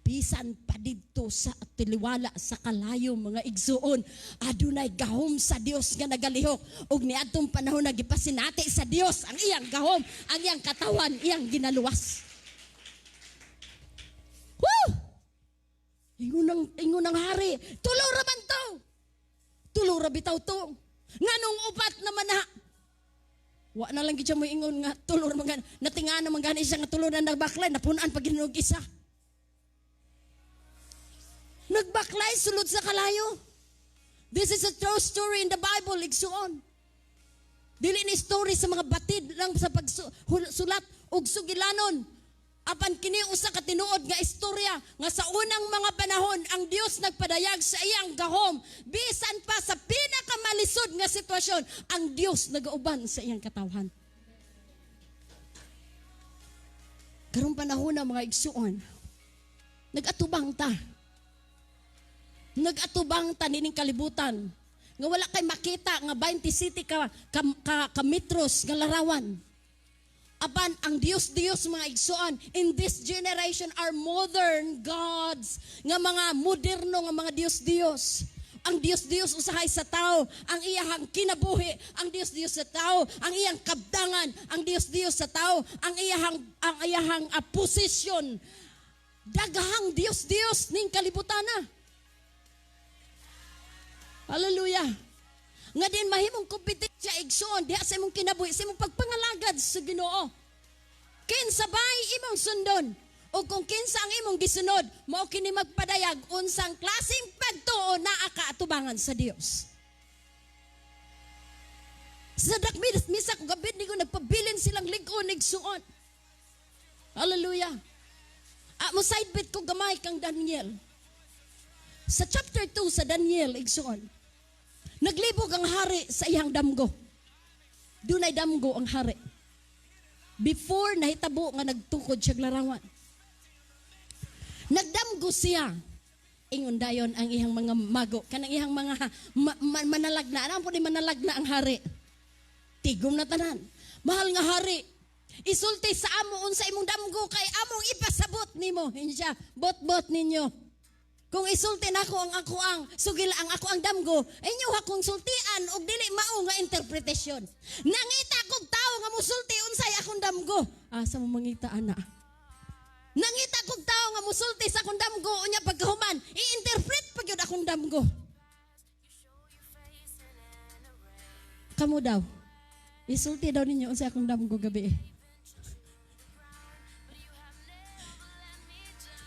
bisan pa didto sa tiliwala sa kalayo, mga igsuon. Adunay gahom sa Dios nga nagalihok ug niadtong panahon nagipasinati sa Dios ang iyang gahom, ang iyang katawan, iyang ginaluwas. Woo! Ingon Ingon ang hari, "Tulo ra man to. Tulo ra bitaw to. Nganong upat naman na?" Wa na lang gid siya mo ingon nga tulo ra man gani. Natinga naman gani siya nga tulo na nagbaklay, napunan pa ginog isa. Nagbaklay sulod sa kalayo. This is a true story in the Bible, igsuon. Dili ni story sa mga batid lang sa pagsulat og sugilanon. Apan kini usa ka tinuod nga istorya nga sa unang mga panahon ang Dios nagpadayag sa iyang gahom bisan pa sa pinakamalisod nga sitwasyon, ang Dios nagauban sa iyang katawhan. Karong panahon na, mga igsuon, nag-atubang ta. Nag-atubang ta nining kalibutan nga wala kay makita nga 20 city ka metros nga larawan. Apan ang Dios Dios, mga igsuon, in this generation are modern gods nga mga moderno nga mga Dios Dios. Ang Dios Dios usahay sa tao, ang iyang kinabuhi, ang Dios Dios sa tao, ang iyang kabdangan, ang Dios Dios sa tao, ang iyang posisyon. Daghang Dios Dios ning kalibutan na. Hallelujah. Nga din mahimong kompetensya, igsoon, diha sa imong kinabuhi, sa imong pagpangalagad sa Ginoo. Kinsa bay imong sundon? O kung kinsa ang imong gisunod, mao kini magpadayag unsang klaseng pagtuo naa kaatubangan sa Dios. Sa dakmi misa kung gabi ni ko nagpabilin silang lig-on, igsuon. Hallelujah. Ah, mo side bit ko gamay kang Daniel. Sa chapter 2 sa Daniel, igsuon, naglibog ang hari sa iyang damgo. Dunay damgo ang hari. Before nahitabo nga nagtukod siya larawan. Nagdamgo siya. Ingon dayon ang iyang mga mago, kanang iyang mga manalagna. Ano po ni manalagna ang hari? Tigom na tanan. "Mahal nga hari, isulti sa amo unsa imong damgo kay among ipasabot nimo." Hindi siya, "Bot-bot ninyo. Kung isulti nako ang ako ang sugil, ang ako ang damgo, inyo akong sultian og dili mao nga interpretation. Nangita kog tawo nga musulti unsay akong damgo." Asa mo mangita ana? "Nangita kog tawo nga musulti sa akong damgo, unya pagkahuman i-interpret pa gyud akong damgo. Kamo daw. Isulti daw ninyo unsay akong damgo gabi."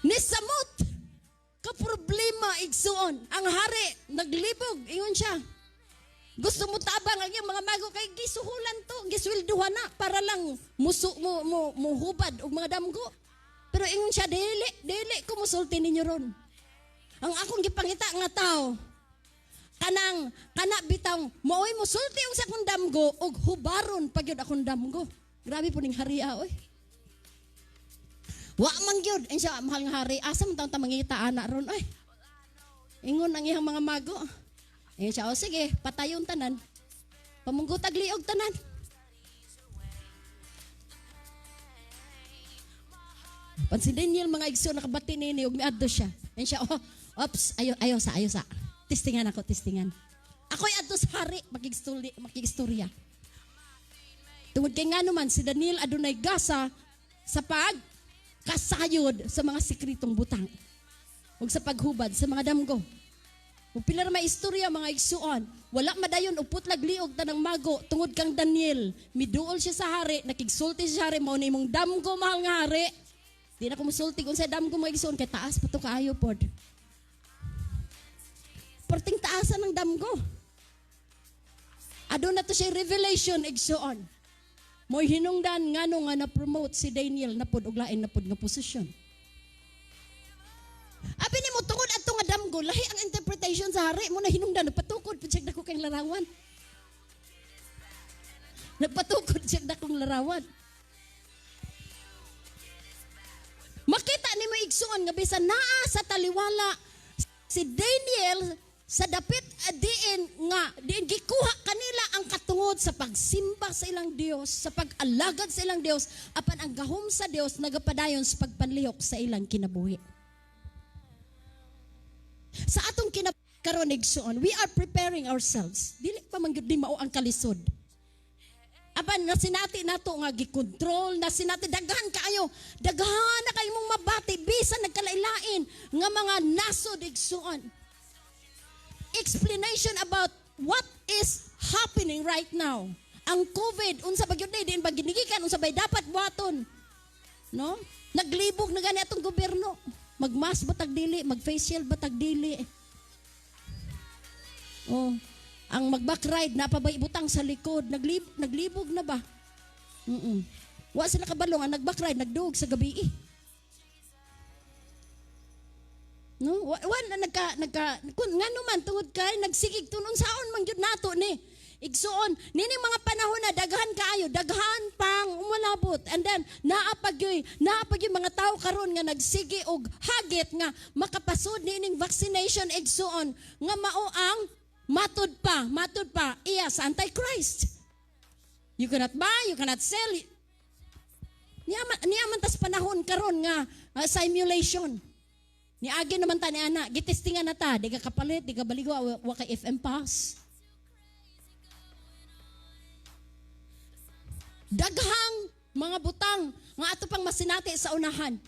Nisamot ka problema, igsuon. Ang hari naglibog, ingon siya. Gusto mo tabang ang iyang mga mago kay gisuhulan to, giswelduhan na para lang musu mo mo muhubad og mga damgo. Pero ingon siya, "Dili, dili ko musulti ninyo ron. Ang akong gipangita nga tao, kanang kana bitaw maoy musulti og sa akong damgo og hubaron pa gyud akong damgo." Grabe po ning hari oy. Wa man gyud. Ingon siya, "Mahal nga hari, asa man taon ta mangita ana ron oy?" Ingon ang iyang mga mago. Ingon siya, "O sige, patayon tanan. Pamunggutag liog tanan." Pansin Daniel, mga igsoon, nakabati nini ug miadto siya. Ingon siya, "Oh, ops, ayo ayo sa ayo sa. Testingan ako, testingan. Ako'y adto sa hari, makigstorya, makigstorya." Tungod kay nga naman si Daniel adunay gasa sa pag kasayod sa mga sikritong butang ug sa paghubad sa mga damgo. Ug pila ra may istorya, mga igsuon, wala madayon og putlag liog tanang mago tungod kang Daniel. Miduol siya sa hari, nakigsulti siya sa hari, "Mao ni imong damgo, mahal nga hari." Di na ko musulti kung sa damgo, mga igsuon, kay taas pa to kaayo pod. Perting taasan ng damgo. Aduna to siya revelation, igsuon. Mo'y hinungdan ngano nga na-promote si Daniel na pod og lain na pod nga posisyon. Abi nimo tungod adto nga damgo, lahi ang interpretation sa hari mo na hinungdan nagpatukod pud siya dako kay larawan. Nagpatukod siya dakong larawan. Makita nimo, igsuon, nga bisan naa sa taliwala si Daniel sa dapit diin nga diin gikuha kanila ang katungod sa pagsimba sa ilang Dios, sa pag-alagad sa ilang Dios, apan ang gahom sa Dios nagapadayon sa pagpanlihok sa ilang kinabuhi. Sa atong karon, igsuon, we are preparing ourselves. Dili pa man gyud ni mao ang kalisod. Apan nasinati nato nga gikontrol, nasinati daghan kaayo, daghan na kay mong mabati bisan nagkalailain nga mga nasod, igsuon. Explanation about what is happening right now. Ang COVID, unsa ba gyud ni, diin ba ginigikan, unsa bay dapat buhaton? No? Naglibog na gani atong gobyerno. Mag-mask ba tag dili, mag-face shield ba tag dili? Oh, ang mag-back ride na pa ba ibutang sa likod, naglibog na ba? Wa sila kabalo ang nag-back ride nagduog sa gabi eh. No? Wa na nagka nagka kun ngano man, tungod kay nagsigig tunon saon man gyud nato ni. Igsuon, nining mga panahon na daghan kaayo, daghan pang umalabot. And then naa pa gyuy mga tao karon nga nagsige og hagit nga makapasud niining vaccination, igsuon, nga mao ang matud pa iya sa Antichrist. You cannot buy, you cannot sell. Niya man tas panahon karon nga simulation. Niagi naman ta ni ana, gitestingan na ta, di ka kapalit, di ka baligo, wa kay FM pass. Daghang mga butang nga ato pang masinati sa unahan.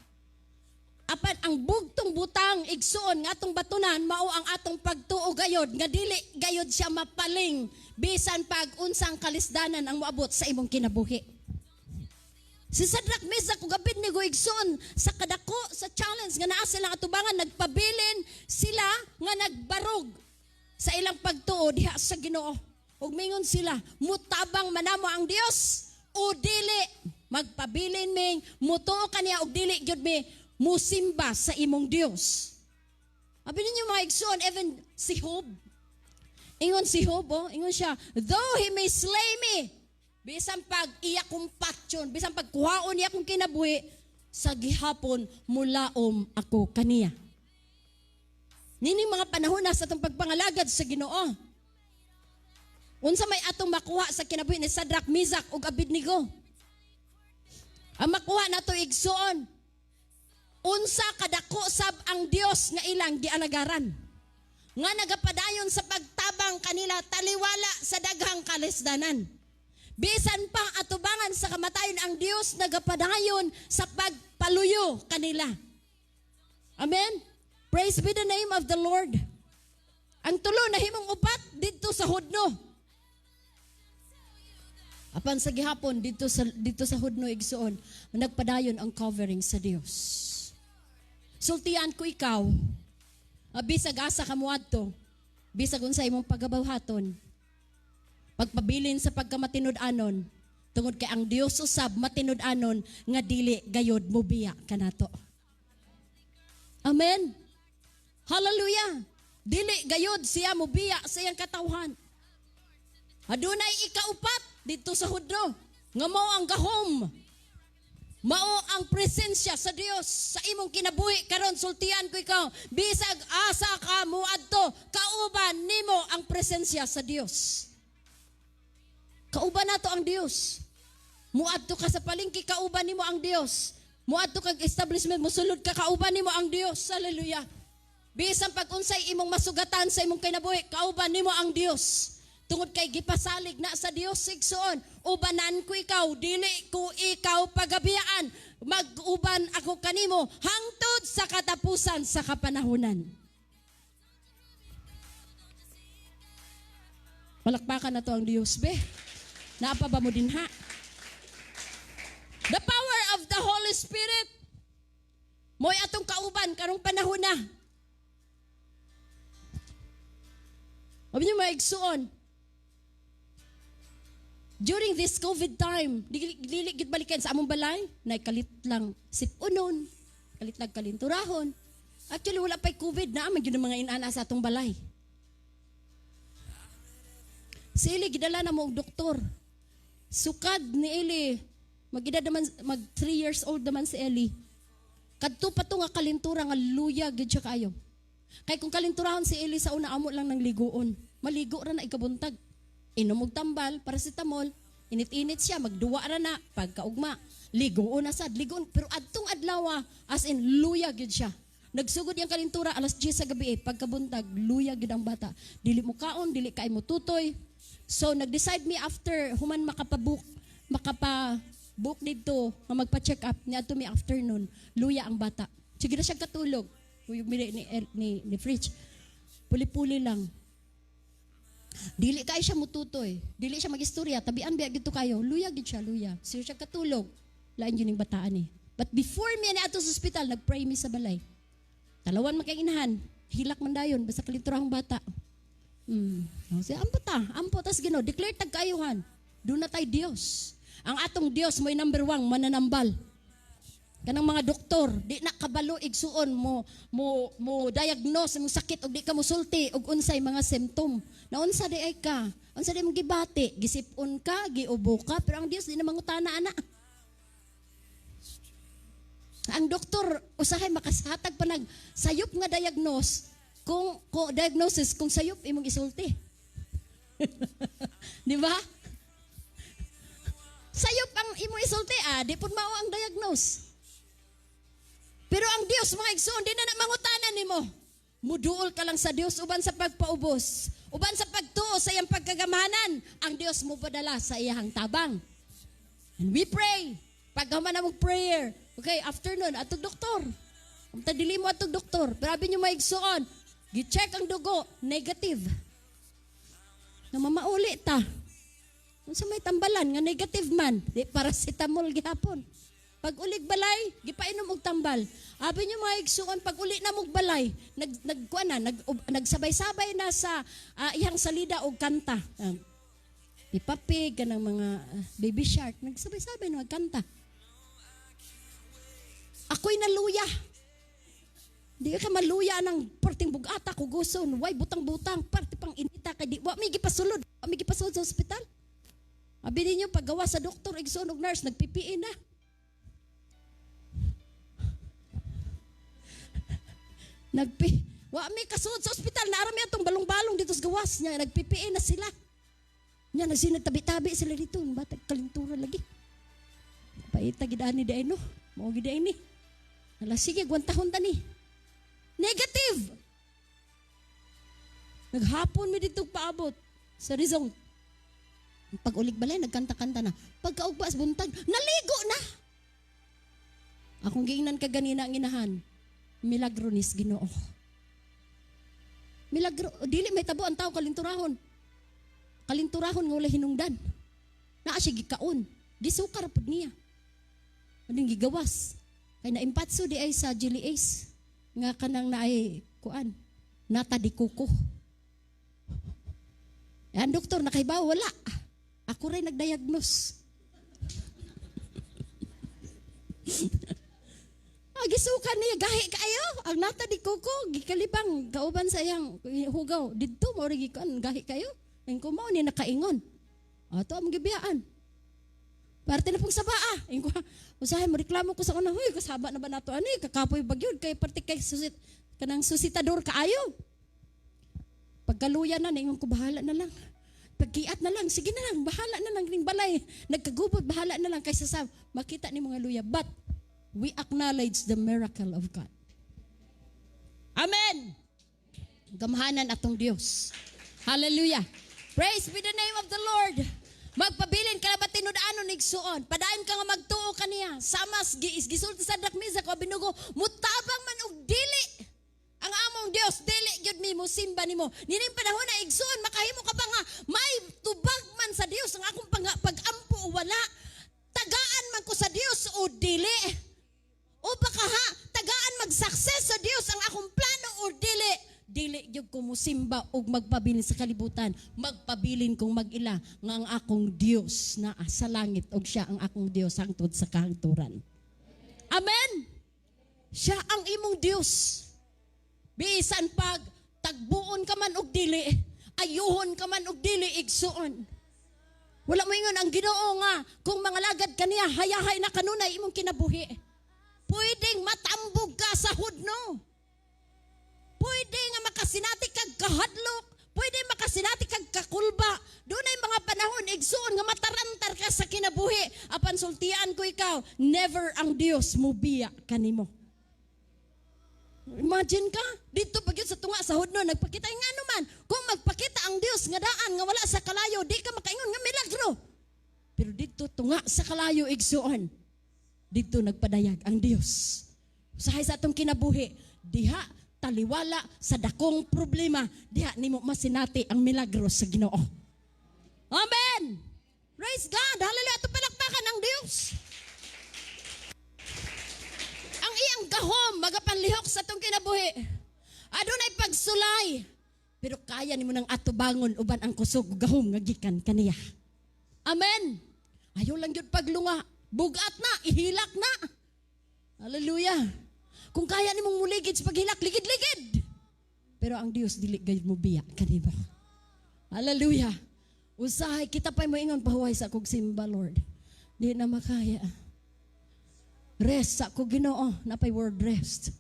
Apan ang bugtong butang, igsuon, nga atong batunan mao ang atong pagtuo gayod nga dili gayod siya mapaling bisan pag unsang kalisdanan ang moabot sa imong kinabuhi. Si Shadrach, Meshach ug Abednego, igsuon, sa kadako sa challenge nga naa silang atubangan, nagpabilin sila nga nagbarog sa ilang pagtuo diha sa Ginoo. Ug mingon sila, "Mutabang manamo ang Dios o dili, magpabilin ming mutuo kaniya og dili gyud mi musimba sa imong Dios." Abi ninyo, mga igsoon, even si Job. Ingon si Job, oh, ingon siya, "Though he may slay me," bisan pag iya kong patyon, bisan pag kuhaon niya akong kinabuhi, sa gihapon mulaom ako kaniya. Nining mga panahon na sa atong pagpangalagad sa Ginoo. Unsa may atong makuha sa kinabuhi ni Shadrach, Meshach ug Abednego? Ang makuha nato, igsuon, unsa kadako sab ang Dios nga ilang gialagaran, nga nagapadayon sa pagtabang kanila taliwala sa daghang kalisdanan. Bisan pa atubangan sa kamatayon, ang Dios nagapadayon sa pagpaluyo kanila. Amen. Praise be the name of the Lord. Ang tulo nahimong upat didto sa hudno. Apan sa gihapon didto sa hudno, igsuon, nagpadayon ang covering sa Dios. Sultian ko ikaw, bisag asa ka moadto, bisag unsa imong pagabuhaton, pagpabilin sa pagkamatinud-anon, tungod kay ang Dios usab matinud-anon nga dili gayod mobiya kanato. Amen. Hallelujah. Dili gayod siya mobiya sa iyang katawhan. Adunay ikaupat didto sa hudno nga mao ang gahom. Mao ang presensya sa Dios sa imong kinabuhi karon. Sultian ko ikaw, bisag asa ka moadto, kauban nimo ang presensya sa Dios. Kauban nato ang Dios. Muadto ka sa palengke, kauban nimo ang Dios. Muadto kag establishment, musulod ka, kauban nimo ang Dios. Hallelujah. Bisan pag unsay imong masugatan sa imong kinabuhi, kauban nimo ang Dios. Tungod kay gipasalig na sa Dios, igsuon, ubanan ko ikaw, dili ko ikaw pagabiyaan. Mag-uban ako kanimo hangtod sa katapusan sa kapanahunan. Palakpakan na to ang Dios, be. Naapa ba mo din ha? The power of the Holy Spirit. Mo'y atong kauban karong panahon na. Abi niyo, mga igsuon, during this COVID time, dili gid balikan sa among balay, nay kalit lang sipunon, kalit lang kalinturahon. Actually, wala pa'y COVID na, man gyud ang mga inana sa atong balay. Si Eli, gidala na mo og doktor. Sukad ni Eli, mag-edad naman, mag 3 years old naman si Eli. Kadto pa to nga kalintura nga luya gid siya kaayo. Kay kung kalinturahon si Eli sa una, amo lang nang liguon. Maligo ra na ikabuntag. Inom og tambal, paracetamol, init-init siya, magduwa ra na, pagkaugma. Ligoon na sad, ligoon. Pero adtong adlaw, as in, luya gyud siya. Nagsugod yung kalintura, alas 10 sa gabi eh, pagkabuntag, luya gyud ang bata. Dili mo kaon, dili kay mo tutoy. So nag-decide me after human makapa-book didto nga magpa-check up niadto mi afternoon, luya ang bata. Sige na siya katulog. Kuyog mi ni fridge. Puli-puli lang. Dili kay siya mututoy. Dili siya magistorya. Tabian biya gito kayo. Luya gid siya, luya. Sige siya katulog. Lain yun yung bataan eh. But before mi ato sa ospital, nag-pray mi sa balay. Talawan man kay inahan. Hilak man dayon basta kaliturahong bata. O, siya, ampo ta, ampo tas Ginoo, declare tag kaayuhan. Duna tay Dios. Ang atong Dios mo'y number one, mananambal. Kanang mga doktor, di na kabalo, igsuon, mo diagnose mo sakit og di ka mosulti og unsay mga symptom. Na unsa di ay ka? Unsa di mong gibati? Gisip-on ka, giubo ka, pero ang Dios di na mangutana ana. Ang doktor usahay makashatag pa nag sayop nga diagnose kung diagnosis kung sayop imong isulti. Di ba? Sayop ang imong isulti ah, di pud mao ang diagnose. Pero ang Dios, mga igsoon, di na na mangutana nimo. Muduol ka lang sa Dios uban sa pagpaubos, uban sa pagtuo sa iyang pagkagamanan, ang Dios mo padala sa iyang tabang. And we pray. Pagkahuman na mong prayer, okay, afternoon, atog doktor. Amta dili mo atog doktor. Pero abi niyo, mga igsoon, gi-check ang dugo, negative. Na mamauli ta. Unsa may tambalan nga negative man, di paracetamol gihapon. Pag ulig balay, gipainom og tambal. Abi niyo, mga igsuon, pag uli na mog balay, nag nagkuan na, nagsabay-sabay na sa iyang salida og kanta. Peppa Pig, kanang mga Baby Shark, nagsabay-sabay na magkanta. Ako'y naluya. Di ka maluya ng perting bugata kuguson, way butang-butang, parte pang inita kay di wa may gipasulod, wa may gipasulod sa ospital. Abi ninyo, paggawa sa doktor, igsoon, og nurse, nagpipiin na. Wa mi kasulod sa ospital, naara mi atong balong-balong dito sa gawas niya, nagpipiin na sila. Nya nagsinagtabi-tabi sila dito, bata kalintura lagi. Paita gid ani di no. Mao gid ni. Ala sige, gwantahon ta ni. Negative. Naghapon mi dito paabot sa result. Pag ulig balay, nagkanta-kanta na. Pagkaugba sa buntag, naligo na. Akong giingnan ka ganina ang inahan. Milagro nis Ginoo. Milagro, dili may tabo ang tao kalinturahon. Kalinturahon nga wala hinungdan. Naa siya gikaon. Gisukar pud niya. Anong gigawas? Kay naimpatso di ay sa Jelly Ace nga kanang naay kuan nata di kuko. Ang doktor nakahibaw wala. Ako rin nagdiagnose. Ah, gisuka niya gahi kaayo. Ang nata di kuko gikalibang kauban sa iyang hugaw. Didto mo rin gikuan gahi kayo. Ang kumaw ni nakaingon. Ato ang gibiyaan. Parte na pong sabaa. Ingon ko, usahay mo reklamo ko sa una, huy, kasaba na ba nato ani? Kakapoy bagyod kay parte kay susit kanang susitador kaayo. Pagkaluya na, ningon ko, bahala na lang. Pagkiat na lang, sige na lang, bahala na lang, ning balay. Nagkagubot, bahala na lang, kaysa sa makita ni mga luya. But we acknowledge the miracle of God. Amen! Gamhanan atong Dios. Hallelujah. Praise be the name of the Lord. Magpabilin ka na ba tinud-anon igsuon? Padayon ka nga magtuo kaniya. Samas gisulti sa Dakmisa ko binugo, mutabang man og dili. Ang among Dios dili gyud mi mo simba nimo. Nining panahon na, igsuon, makahimo ka ba nga may tubag man sa Dios ang akong pag-ampo o wala? Tagaan man ko sa Dios o dili? O baka ha, tagaan mag-success sa Dios ang akong plano o dili? Dili gyud ko musimba og magpabilin sa kalibutan. Magpabilin kong mag-ila nga ang akong Dios naa sa langit og siya ang akong Dios hangtod sa kahangturan. Amen. Siya ang imong Dios. Bisan pag tagbuon ka man og dili, ayuhon ka man og dili, igsuon. Wala mo ingon ang Ginoo nga kung mga lagad kaniya hayahay na kanunay imong kinabuhi. Pwedeng matambog ka sa hudno. Pwede nga makasinati kag kahadlok. Pwede makasinati kag kakulba. Dunay mga panahon, igsuon, nga matarantar ka sa kinabuhi. Apan sultian ko ikaw, never ang Dios mubiya kanimo. Imagine ka, dito pag yun sa tunga sa hudno, nagpakita nga naman, kung magpakita ang Dios nga daan nga wala sa kalayo, di ka makaingon nga milagro. Pero dito tunga sa kalayo, igsuon, dito nagpadayag ang Dios. Usahay sa atong kinabuhi, diha taliwala sa dakong problema, diha nimo masinati ang milagro sa Ginoo. Amen. Praise God. Hallelujah. Ato palakpakan ang Dios. Ang iyang gahom magapanlihok sa atong kinabuhi. Adunay pagsulay. Pero kaya nimo nang atubangon uban ang kusog ug gahom nga gikan kaniya. Amen. Ayaw lang gyud paglunga. Bugat na, ihilak na. Hallelujah. Kung kaya nimong muligid sa paghilak, ligid-ligid. Pero ang Dios dili gayud mo biya kanimo. Hallelujah. Usahay kita pa'y moingon, "Pahuway sa kog simba, Lord. Di na makaya. Rest sa ko, Ginoo." Napay word rest.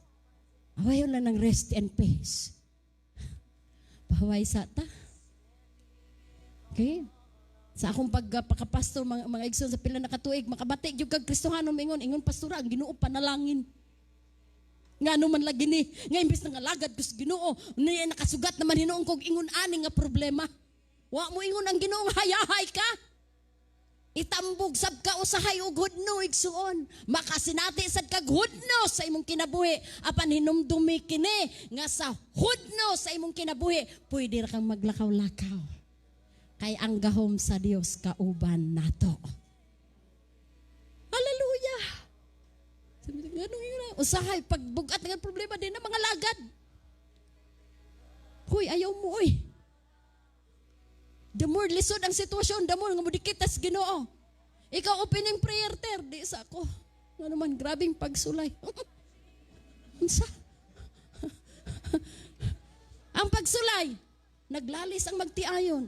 Awayon lang ng rest and peace. Pahuway sa ta. Okay? Sa akong pagpakapastor, mga igsoon, sa pila na katuig, makabati gyud kag Kristohano mingon, ingon, "Pastora, ang Ginoo panalangin." Nga ano man lagi ni, nga imbes nga alagad ko sa Ginoo, niya nakasugat naman hinuon kog ingon ani nga problema. Wa mo ingon ang Ginoo hayahay ka. Itambog sab ka usahay og hudno, igsuon. Makasinati sad kag hudno sa imong kinabuhi. Apan hinumdumi kini nga sa hudno sa imong kinabuhi, pwede ra kang maglakaw-lakaw. Kay ang gahom sa Dios kauban nato. Hallelujah. Sabi ko, ganun yun. Usahay, pag bugat ng problema, di na mga lagad. Huy, ayaw mo, uy. The more lisod ang sitwasyon, the more nga modikit tas Ginoo. Ikaw opening prayer ter, di sa ako. Ano man, grabing pagsulay. Unsa? Ang pagsulay, naglalis ang magtiayon.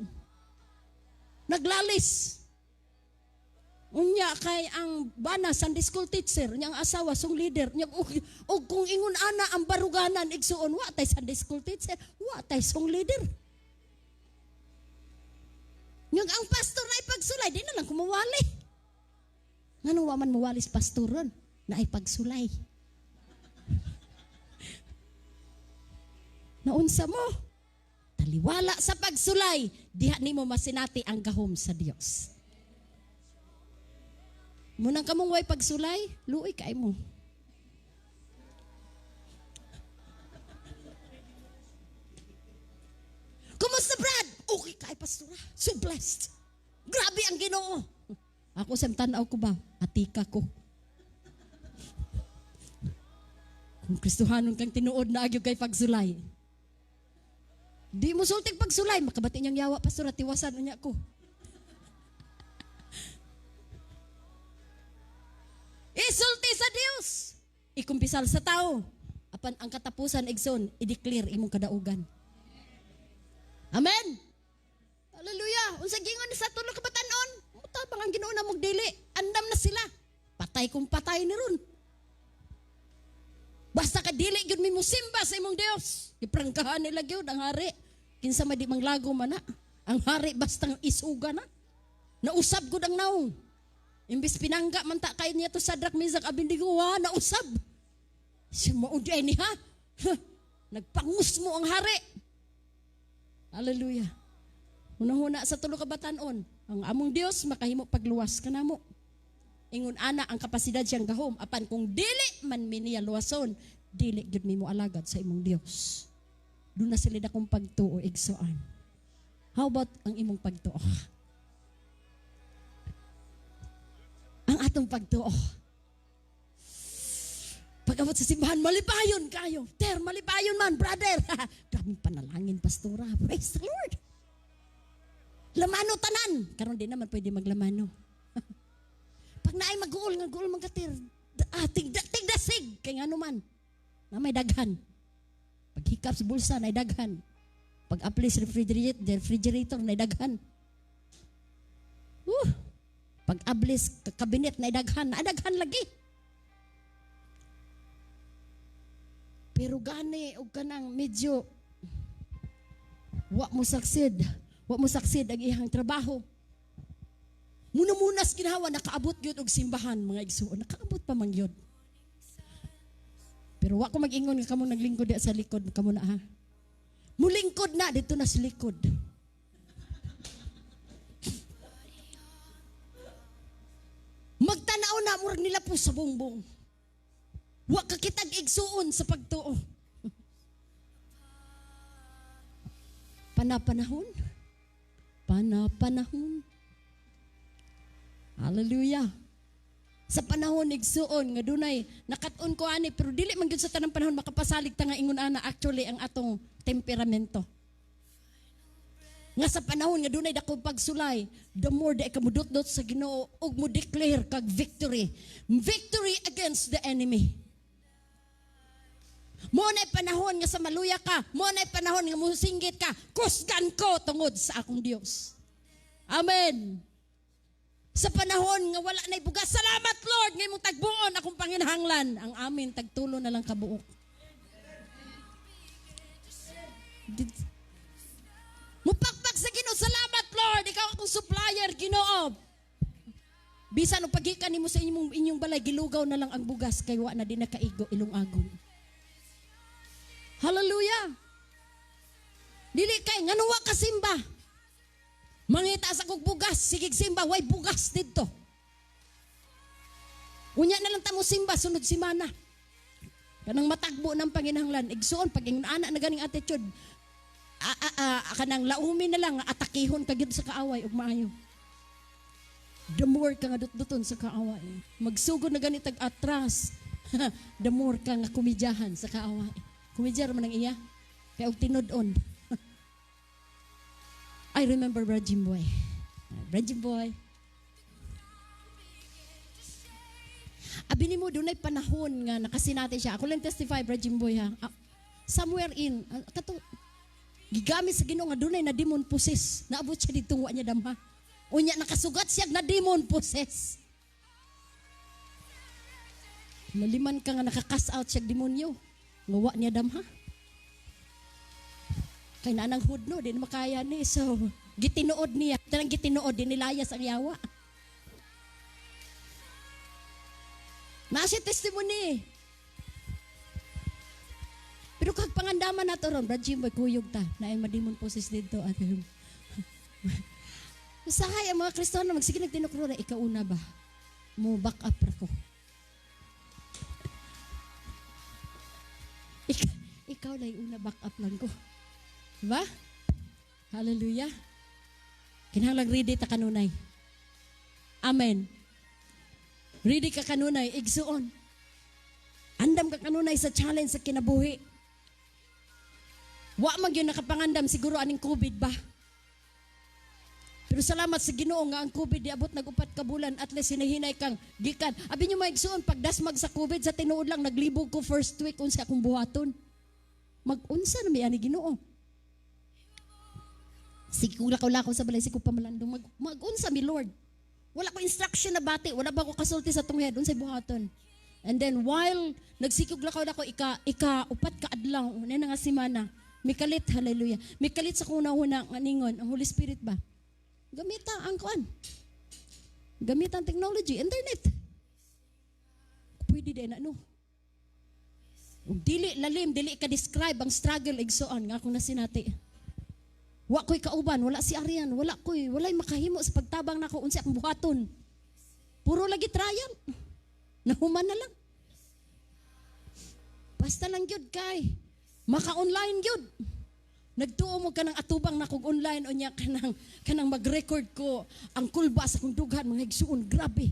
Naglalis. Unya kay ang bana Sunday school teacher, unya ang asawa song leader, unya og kung ingon ana ang baruganan, igsuon, wa tay Sunday school teacher, wa tay song leader. Yung ang pastor na ipagsulay, di na lang kumuwali. Ngano wa man muwali sa pastor ron na ipagsulay? Naunsa mo? Taliwala sa pagsulay, diha nimo masinati ang gahom sa Dios. Munang kamong way pagsulay, luoy kay mo. Kumusta, Brad? Okay kay, pastora. So blessed. Grabe ang Ginoo. Ako sa tanaw ko ba? Atika ko. Kung Kristohanon kang tinuod na agyo kay pagsulay. Di mo sultig pagsulay, makabati niyang yawa, pastora, tiwasan unya ko. Isulti sa Dios. Ikumpisal sa tao. Apan ang katapusan, igsoon, i-declare imong kadaugan. Amen. Hallelujah. Unsa gingon sa tulo ka batan-on? Mutabang ang Ginoo na dili. Andam na sila. Patay kung patay ni ron. Basta ka dili gyud mi musimba sa imong Dios. Giprangkahan nila gyud ang hari. Kinsa may di manglago man na. Ang hari basta isuga na. Nausab gud ang naong. Imbis pinangga man ta kay niya to Shadrach, Meshach, Abednego, wa nausab. Si mao di ay ni ha. Nagpangus mo ang hari. Hallelujah. Hunahuna sa tulo ka batan-on, ang among Dios makahimo pagluwas kanamo. Ingon ana ang kapasidad siyang gahom apan kung dili man mi niya luwason, dili gyud mi mo alagad sa imong Dios. Doon na sila dakong pagtuo, igsoon. How about ang imong pagtuo? Ang atong pagtuo. Pag-abot sa simbahan, malipayon kayo. Ter, malipayon man, brother. Grabing panalangin, pastora. Praise the Lord. Lamano tanan. Karon di naman pwede maglamano. Pag naay mag-uol, nga guol man katir. Ah, tigdasig. Kay nga man. Na may daghan. Paghikap sa bulsa, na daghan. Pag apply sa refrigerator, na daghan. Pag ablis kabinet, na daghan. Na daghan lagi. Pero gani og kanang medyo wa mo succeed. Wa mo succeed ang iyang trabaho. Muna-munas ginhawa nakaabot gyud og simbahan, mga igsuon. Nakaabot pa man gyud. Pero wa ko mag-ingon nga kamo naglingkod diha sa likod, kamo na ha. Mulingkod na dito na sa likod. Magtanaw na murag nila po sa bongbong. Wa ka kitag igsuon sa pagtuo. Panapanahon. Panapanahon. Hallelujah. Sa panahon igsuon nga dunay nakat-on ko ani, pero dili man gyud sa tanang panahon makapasalig ta nga ingon ana actually ang atong temperamento. Nga sa panahon nga dunay dako pagsulay, the more di ka mudot-dot sa Ginoo ug mo declare kag victory. Victory against the enemy. Mo na panahon nga sa maluya ka, mo na panahon nga musinggit ka, kusgan ko tungod sa akong Dios. Amen. Sa panahon nga wala na'y bugas, salamat Lord, nga imong tagbuon akong panginahanglan. Ang amin, tagtulo na lang kabuok. Mupakpak sa Ginoo, salamat Lord, ikaw akong supplier, Ginoo. Bisan og pagikan nimo sa inyong balay, gilugaw na lang ang bugas kay wa na di nakaigo ilong agong. Hallelujah. Dili kay ngano wa ka simba. Mangita sa kog bugas, sige simba, way bugas didto. Unya na lang ta mo simba sunod semana. Kanang matagbo ng panginahanglan, igsuon pag ingon ana na ganing attitude. Kanang laumin na lang atakihon ka gyud sa kaaway ug maayo. The more ka nga dutduton sa kaaway, magsugod na ganit ag atras. The more ka nga kumidyahan sa kaaway. Kumidya man ang iya. Kay og tinud-on. I remember Brad Jimboy. Brad Jimboy. Abi nimo dunay panahon nga nakasinati siya. Ako lang testify, Brad Jimboy ha. Somewhere in kato gigamit sa Ginoo nga dunay na demon possess. Naabot siya didtong wa niya damha. Unya nakasugat siya na demon possess. Laliman ka nga naka-cast out siya demonyo. Nga wa niya damha. Kay naanang hudno, di na makaya ni. So, gitinuod niya. Tanang gitinuod, di nilayas ang yawa. Nasa testimony. Pero kag pangandaman nato ron, Brad Jimboy, kuyog ta. Naay madimon possess dito. At usahay ang mga Kristiyano, magsige nagtinukrura, ikaw una ba? Mo back up ra ko. Ikaw lang una, back up lang ko. Diba? Hallelujah. Kinahanglan ready ta kanunay. Amen. Ready ka kanunay, igsuon. Andam ka kanunay sa challenge sa kinabuhi. Wa man gyud nakapangandam siguro aning COVID ba? Pero salamat sa Ginoo nga ang COVID diabot nag-upat ka bulan, at least hinahinay kang gikan. Abi nyo mga igsuon, pagdasmag sa COVID sa tinuod lang naglibog ko first week unsa akong buhaton. Mag-unsa na may ani Ginoo. Sige ko lakaw-lakaw sa balay, sige ko pamalandong mag-unsa mi Lord. Wala ko instruction na bati, wala ba ko kasulti sa tong head unsay buhaton. And then while nagsikog lakaw nako ika upat ka adlaw una na nga semana, mikalit, hallelujah. Mikalit sa kuna-una nga ningon ang Holy Spirit ba? Gamita ang kuan. Gamita ang technology, internet. Pwede din na no. Ug dili lalim, dili ka describe ang struggle igsoon nga akong nasinati. Wa ko'y kauban, wala si Arian, wala ko'y, walay makahimo sa pagtabang nako unsa akong buhaton. Puro lagi trial. Nahuman na lang. Basta lang gyud kay maka-online gyud. Nagtuo mo kanang atubang nakog online unya kanang mag-record ko ang kulba sa akong dughan mga igsuon, grabe.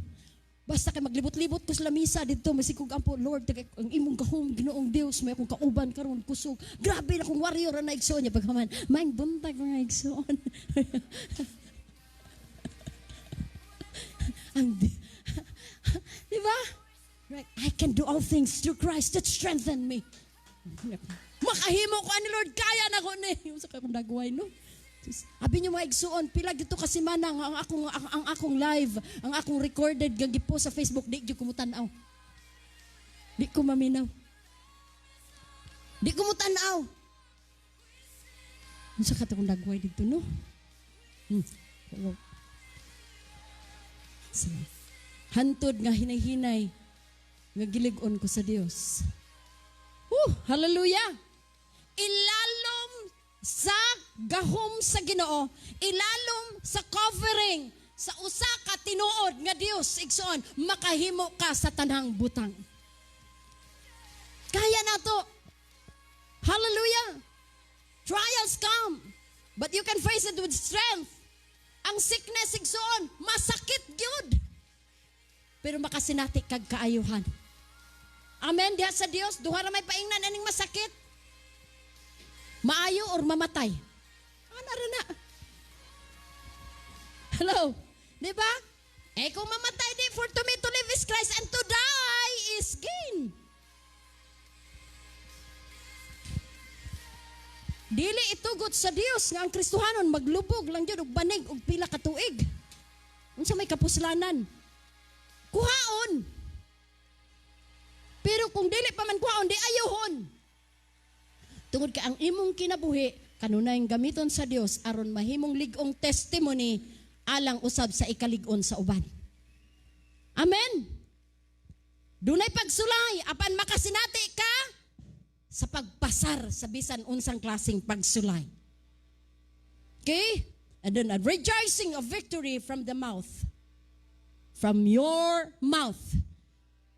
Basta kay maglibot-libot ko sa lamisa didto masikog ampo Lord tagay ang imong gahom Ginoong Dios may akong kauban karon kusog. Grabe na akong warrior na igsuon niya paghaman. Maing buntag mga igsuon. Ang di ba? Right. I can do all things through Christ that strengthen me. Makahimo ko ani Lord, kaya na ko ni. Yung sa akong dagway no. Abi niyo mga igsuon, pila gito ka semana ang akong live, ang akong recorded nga gipost sa Facebook, di gyud ko mutan-aw. Di ko maminaw. Di ko mutan-aw. Unsa ka akong dagway dito no? So, hantod nga hinay-hinay nga gilig-on ko sa Dios. Woo, hallelujah. Ilalom sa gahom sa Ginoo, ilalom sa covering sa usa ka tinuod nga Dios, igsoon, makahimo ka sa tanang butang. Kaya nato. Hallelujah. Trials come, but you can face it with strength. Ang sickness, igsoon, masakit gyud. Pero makasinati kag kaayuhan. Amen. Diha sa Dios, duha ra may paingnan aning masakit. Maayo or mamatay. Ana ra na. Hello? Di ba? Eh kung mamatay di, for to me to live is Christ and to die is gain. Dili itugot sa Dios nga ang Kristohanon maglubog lang jud og banig og pila ka tuig. Unsa may kapuslanan? Kuhaon. Pero kung dili pa man kuhaon, di ayohon. Tungod kay ang imong kinabuhi kanunay gamiton sa Dios aron mahimong lig-ong testimony alang usab sa ikalig-on sa uban. Amen. Dunay pagsulay apan makasinati ka sa pagpasar sa bisan unsang klaseng pagsulay. Okay? And then a rejoicing of victory from the mouth. From your mouth.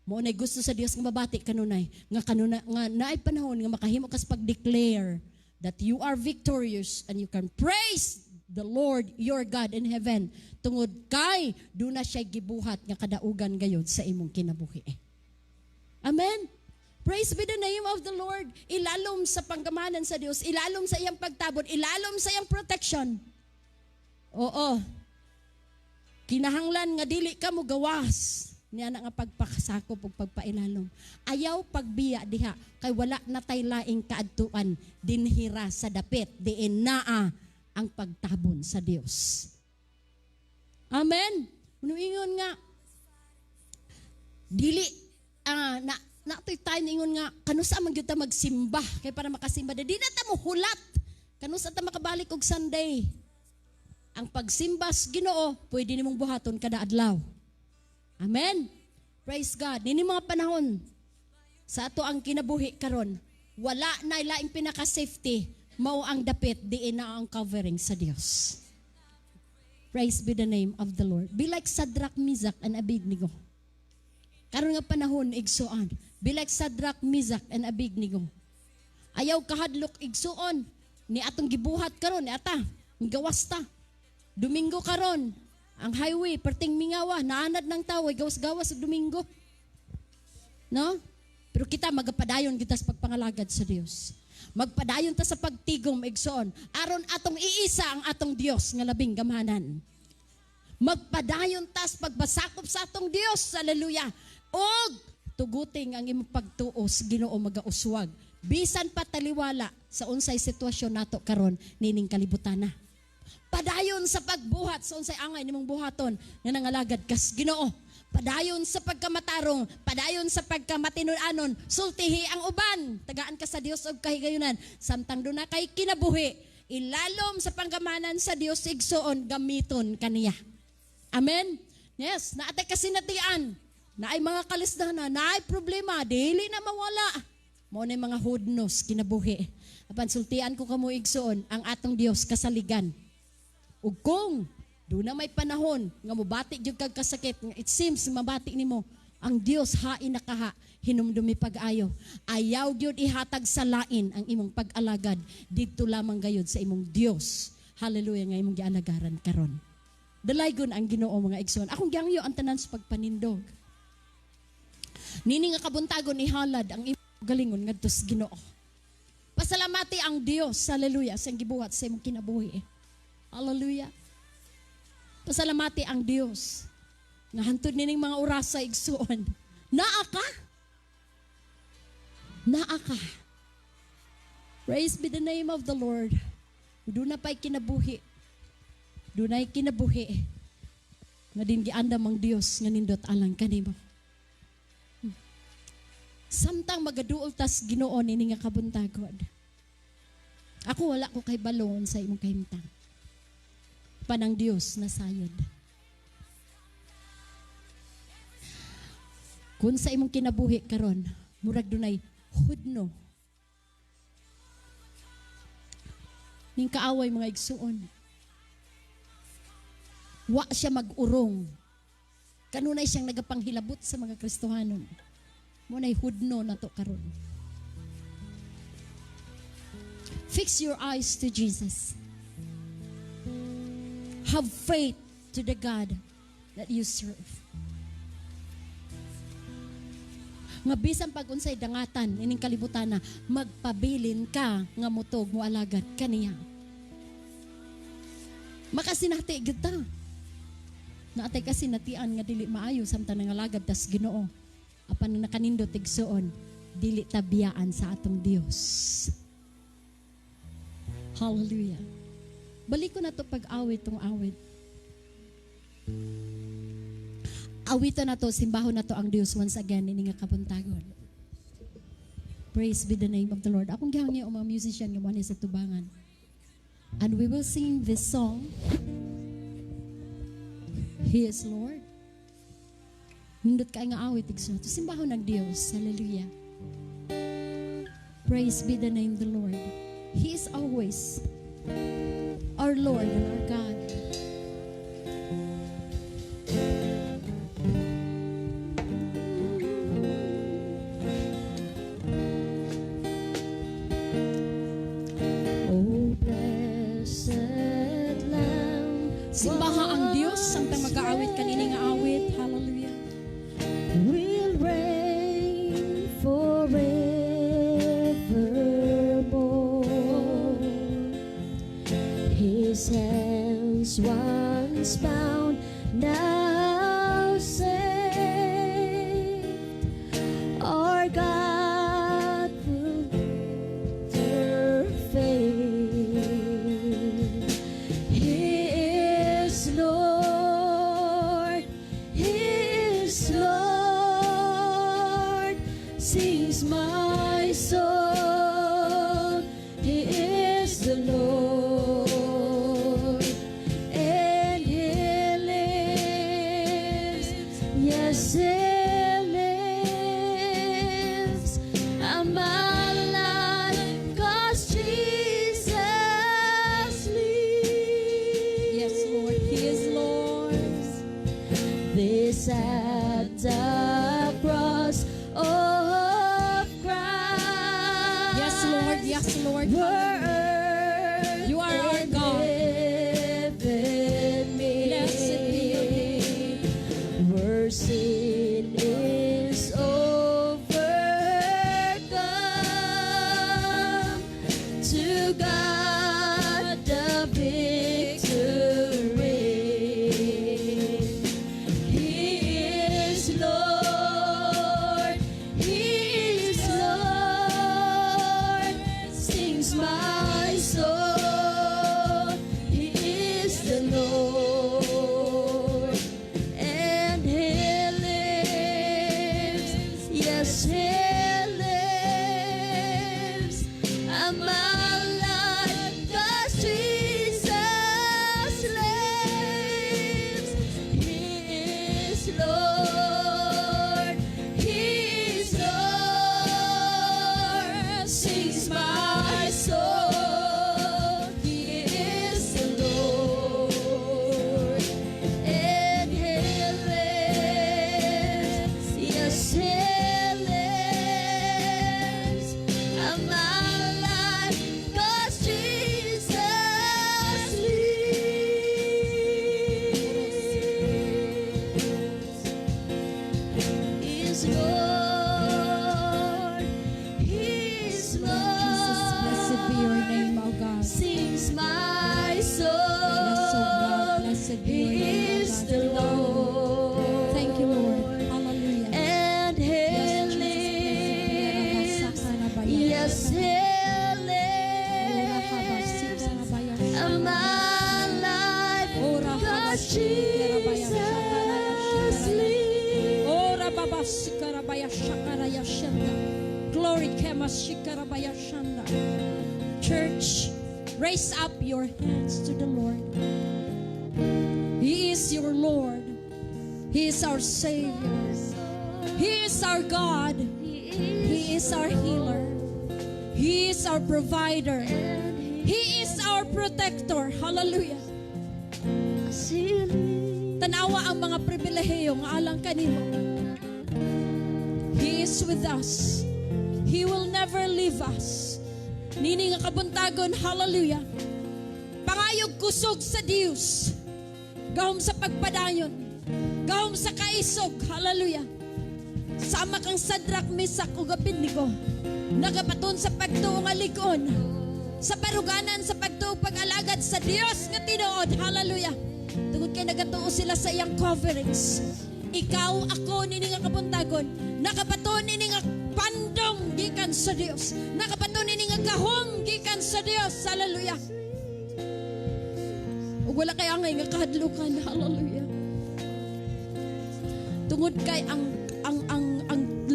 Mao nay gusto sa Dios nga mabati kanunay nga kanuna nga naay panahon nga makahimo kas pag-declare that you are victorious and you can praise the Lord your God in heaven tungod kay duna siya gibuhat nga kadaugan gayod sa imong kinabuhi. Amen. Praise be the name of the Lord. Ilalom sa panggamanan sa Dios, ilalom sa iyang pagtabon, ilalom sa iyang protection. Oo. Kinahanglan nga dili ka mo gawas niya na nga pagpakasakop ug pagpailalom. Ayaw pagbiya diha kay wala na tay laing kaadtuan dinhira sa dapit diin naa ang pagtabon sa Dios. Amen. Ingon nga dili na natoy time ingon nga kanusa man gyud ta magsimba kay para makasimba di na ta mo hulat kanusa ta makabalik og Sunday. Ang pagsimba sa Ginoo pwede nimong buhaton kada adlaw. Amen. Praise God. Nini mga panahon sa ato ang kinabuhi karon, wala na laing pinaka-safety mao ang dapit diin na ang covering sa Dios. Praise be the name of the Lord. Be like Shadrach, Meshach, and Abednego. Karon nga panahon, igsuon. Be like Shadrach, Meshach, and Abednego. Ayaw kahadlok, igsuon. Ni atong gibuhat karon ni ata. Gawas ta. Domingo karon, ang highway perting mingawa, naanad ng tao, gawas-gawas og Domingo. No? Pero kita magapadayon kita sa pagpangalagad sa Dios. Magpadayon ta sa pagtigom, igsoon. Aron atong iisa ang atong Dios nga labing gamhanan. Magpadayon ta sa pagbasakop sa atong Dios. Hallelujah. Og tuguting ang imong pagtuo sa Ginoo magauswag. Bisan pa taliwala sa unsay sitwasyon nato karon nining kalibutana. Padayon sa pagbuhat sa unsay angay nimong buhaton nga nangalagad kas Ginoo. Padayon sa pagkamatarong, padayon sa pagkamatinud-anon, sultihi ang uban, tagaan ka sa Dios og kahigayunan, samtang duna kay kinabuhi, ilalom sa panggamanan sa Dios, igsoon, gamiton kaniya. Amen? Yes, naatay kasinatian, naay mga kalisdanan, naay problema, dili na mawala. Mao na mga hudnos kinabuhi. Apan sultian ko kamo, igsoon, ang atong Dios kasaligan. Ug kung doon na may panahon nga mobati gyud kag kasakit, nga it seems mabati nimo, ang Dios hain na kaha, hinumdumi pag-ayo. Ayaw gyud ihatag sa lain ang imong pag-alagad didto lamang gayud sa imong Dios. Hallelujah, nga imong gialagaran karon. Dalaygon ang Ginoo, mga igsoon. Akong gihangyo ang tanan sa pagpanindog. Nini nga kabuntagon ihalad ang imong galingon ngadto sa Ginoo. Pasalamati ang Dios, hallelujah, sa gibuhat sa imong kinabuhi. Hallelujah. Pasalamati ang Dios nga hantod nining mga orasa, igsuon. Naa ka. Naa ka. Praise be the name of the Lord. Duna pa'y kinabuhi. Dunay kinabuhi nga din giandam ang Dios nga nindot alang kanimo. Samtang magaduol tas Ginoo nini nga kabuntagon. Ako wala ko kay balon sa imong kahimtang. Panang Dios nasayod. Kung sa imong kinabuhi karon, murag dunay hudno Ning kaaway, mga igsuon. Wa siya mag-urong. Kanunay siyang nagapanghilabot sa mga Kristohanon. Mao nay hudno nato karon. Fix your eyes to Jesus. Have faith to the God that you serve. Nga bisan pag unsay dangatan ining kalibutan na, magpabilin ka nga mutog mo alagad kaniya. Makasinati gyud ta. Naa tay kasinatian nga dili maayo samtang nangalagad tas Ginoo. Apan nakanindot, igsuon, dili ta biyaan sa atong Dios. Hallelujah. Balik ko na to pag-awit tong awit. Awitan na to, simbahon na to ang Dios once again ini nga kabuntagon. Praise be the name of the Lord. Akong gihangyo ang mga musician nga mo sa tubangan. And we will sing this song. He is Lord. Nindot kay nga awit, igsoon. To simbahon ang Dios. Hallelujah. Praise be the name of the Lord. He is always our Lord and our God. Oh, blessed Lamb. Simbaha ang Dios samtang mag-aawit kanini nga awit. Hallelujah. Will reign forevermore. His hands once bound, now saved. Our God will never fail. He is Lord. He is Lord. Sings my soul. He is the Lord. And He lives. Yes, He lives. I'm alive 'cause Jesus lives. Yes, Lord. He is Lord. This at the cross of Christ. Yes, Lord. Yes, Lord. Were earth You are our and God. Heaven made. Blessed be your name. Where sin is overcome. To God the victory. He is Lord. He is Lord. Sings my soul. He is the Lord. And He lives. Yes, He lives. I'm alive 'cause Jesus lives. He is Lord. He is Lord. Sings my soul. He is the Lord. And He lives. Yes, He lives. I'm alive 'cause Jesus lives. He is Lord. He is Lord. Jesus, blessed be your name, O God. Sings my soul. Yes, O God, blessed be He your name, O is God. the Lord. Thank you, Lord. Hallelujah. And He Yes, Jesus, lives. blessed be Yes, He lives. I'm alive 'cause Jesus lives. Ora baba sikarabaya shakaraya shanda. Glory kema shikarabaya shanda. Church, raise up your hands to the Lord. He is your Lord. He is our Savior. He is our God. He is our healer. He is our provider. He is our protector. Hallelujah. Tanawa ang mga pribilehiyo nga alang kanimo. He is with us. He will never leave us. Nini nga kabuntagon, hallelujah. Pangayog kusog sa Dios. Gahom sa pagpadayon. Gahom sa kaisog, hallelujah. Sama kang Sadrach, Mesach ug Abednego. Nagabaton sa pagtuo nga lig-on. Sa baruganan sa pagtuo, pag-alagad sa Dios nga tinuod, hallelujah. Tungod kay nagatuo sila sa iyang coverings. Ikaw, ako, nini nga kabuntagon, nakabaton nini nga pandong gikan sa Dios. Nakabaton nini nga gahom gikan sa Dios. Hallelujah. Ug wala kay angay nga kahadlukan. Hallelujah. Tungod kay ang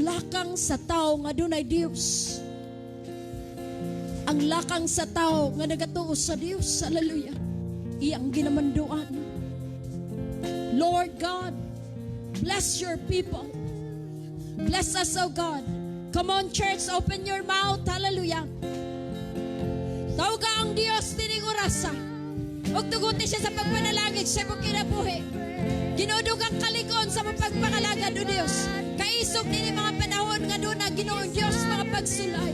lakang sa tao nga dunay Dios. Ang lakang sa tao nga nagatuo sa Dios. Hallelujah. Iyang ginamanduan. Lord God, bless your people. Bless us, O God. Come on, church, open your mouth. Hallelujah. Tawga ang Dios nining orasa. Ug tuguti siya sa pagpanalangin sa imong kinabuhi. Ginoo, dugang kalig-on sa mapagpangalagad, O Dios. Kaisog nini mga panahon nga duna, Ginoong Dios, mga pagsulay.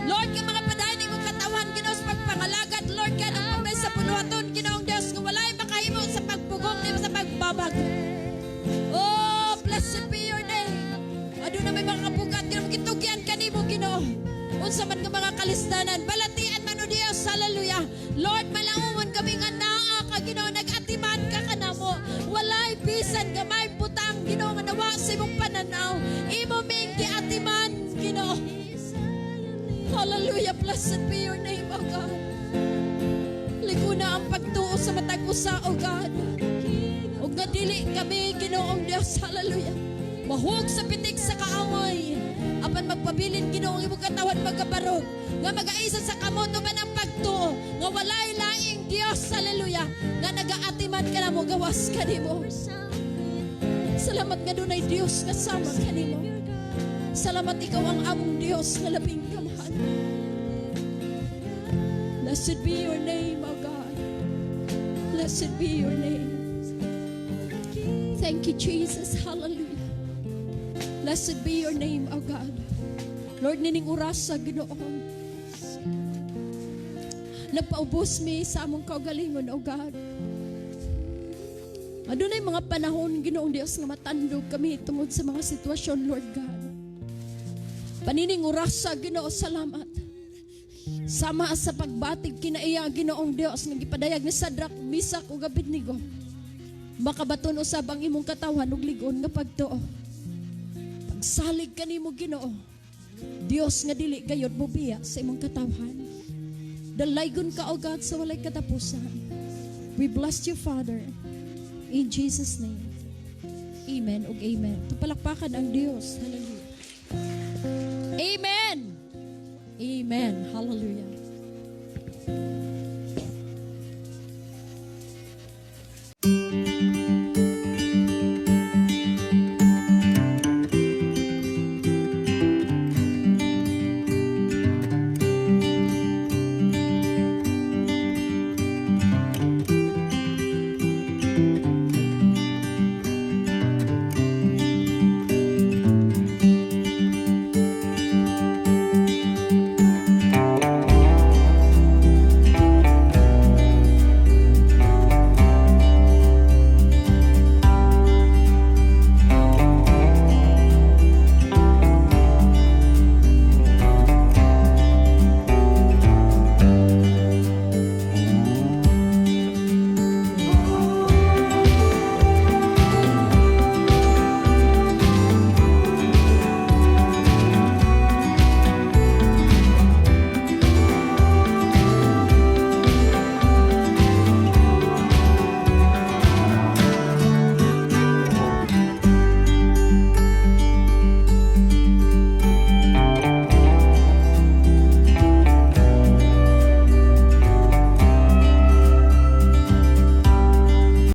Lord, nga mga padayon imong katawan, Ginoo, sa pagpangalagad, Lord God, ang pamay sa buluhaton, Ginoong Dios, nga walay makahimo sa pagpugong nimo sa pagbabag. Oh, blessed be your name. Aduna may mga kabugat, Ginoo, gitugyan kanimo, Ginoo. Unsa man nga mga kalisdanan, balatian man, O Dios, hallelujah. Lord, malaumon kami nga naa ka, Ginoo, nag-atiman ka kanamo. Walay bisan gamay butang, Ginoo, nga nawa sa imong pananaw. Imo ming giatiman, Ginoo. Hallelujah, blessed be your name, O God. Lig-ona ang pagtuo sa matag usa, O God. Ug nga dili kami, Ginoong Dios, hallelujah, mahug sa pitik sa kaaway. Apan magpabilin, Ginoong imong katawan magabarog. Nga magaisa sa kamot uban ang pagtuo. Nga walay laing Dios, hallelujah, nga nagaatiman kanamo gawas kanimo. Salamat nga dunay Dios nga sama kanimo. Salamat, ikaw ang among Dios nga labing gamhan. Blessed be your name, O God. Blessed be your name. Thank you, Jesus. Hallelujah. Blessed be your name, O God. Lord, nining oras sa Ginoo, nagpaubos mi sa among kaugalingon, O God. Adunay mga panahon, Ginoong Dios, nga matandog kami tungod sa mga sitwasyon, Lord God. Panining oras sa Ginoo, salamat. Sama sa pagbatig kinaiya, Ginoong Dios, nga gipadayag ni Sadrach, Mesach ug Abednego, makabaton usab ang imong katawhan og lig-on nga pagtuo. Pagsalig kanimo, Ginoo. Dios nga dili gayod mobiya sa imong katawhan. Dalaygon ka, O God, sa walay katapusan. We bless you, Father. In Jesus' name. Amen ug amen. Palakpakan ang Dios. Hallelujah. Amen.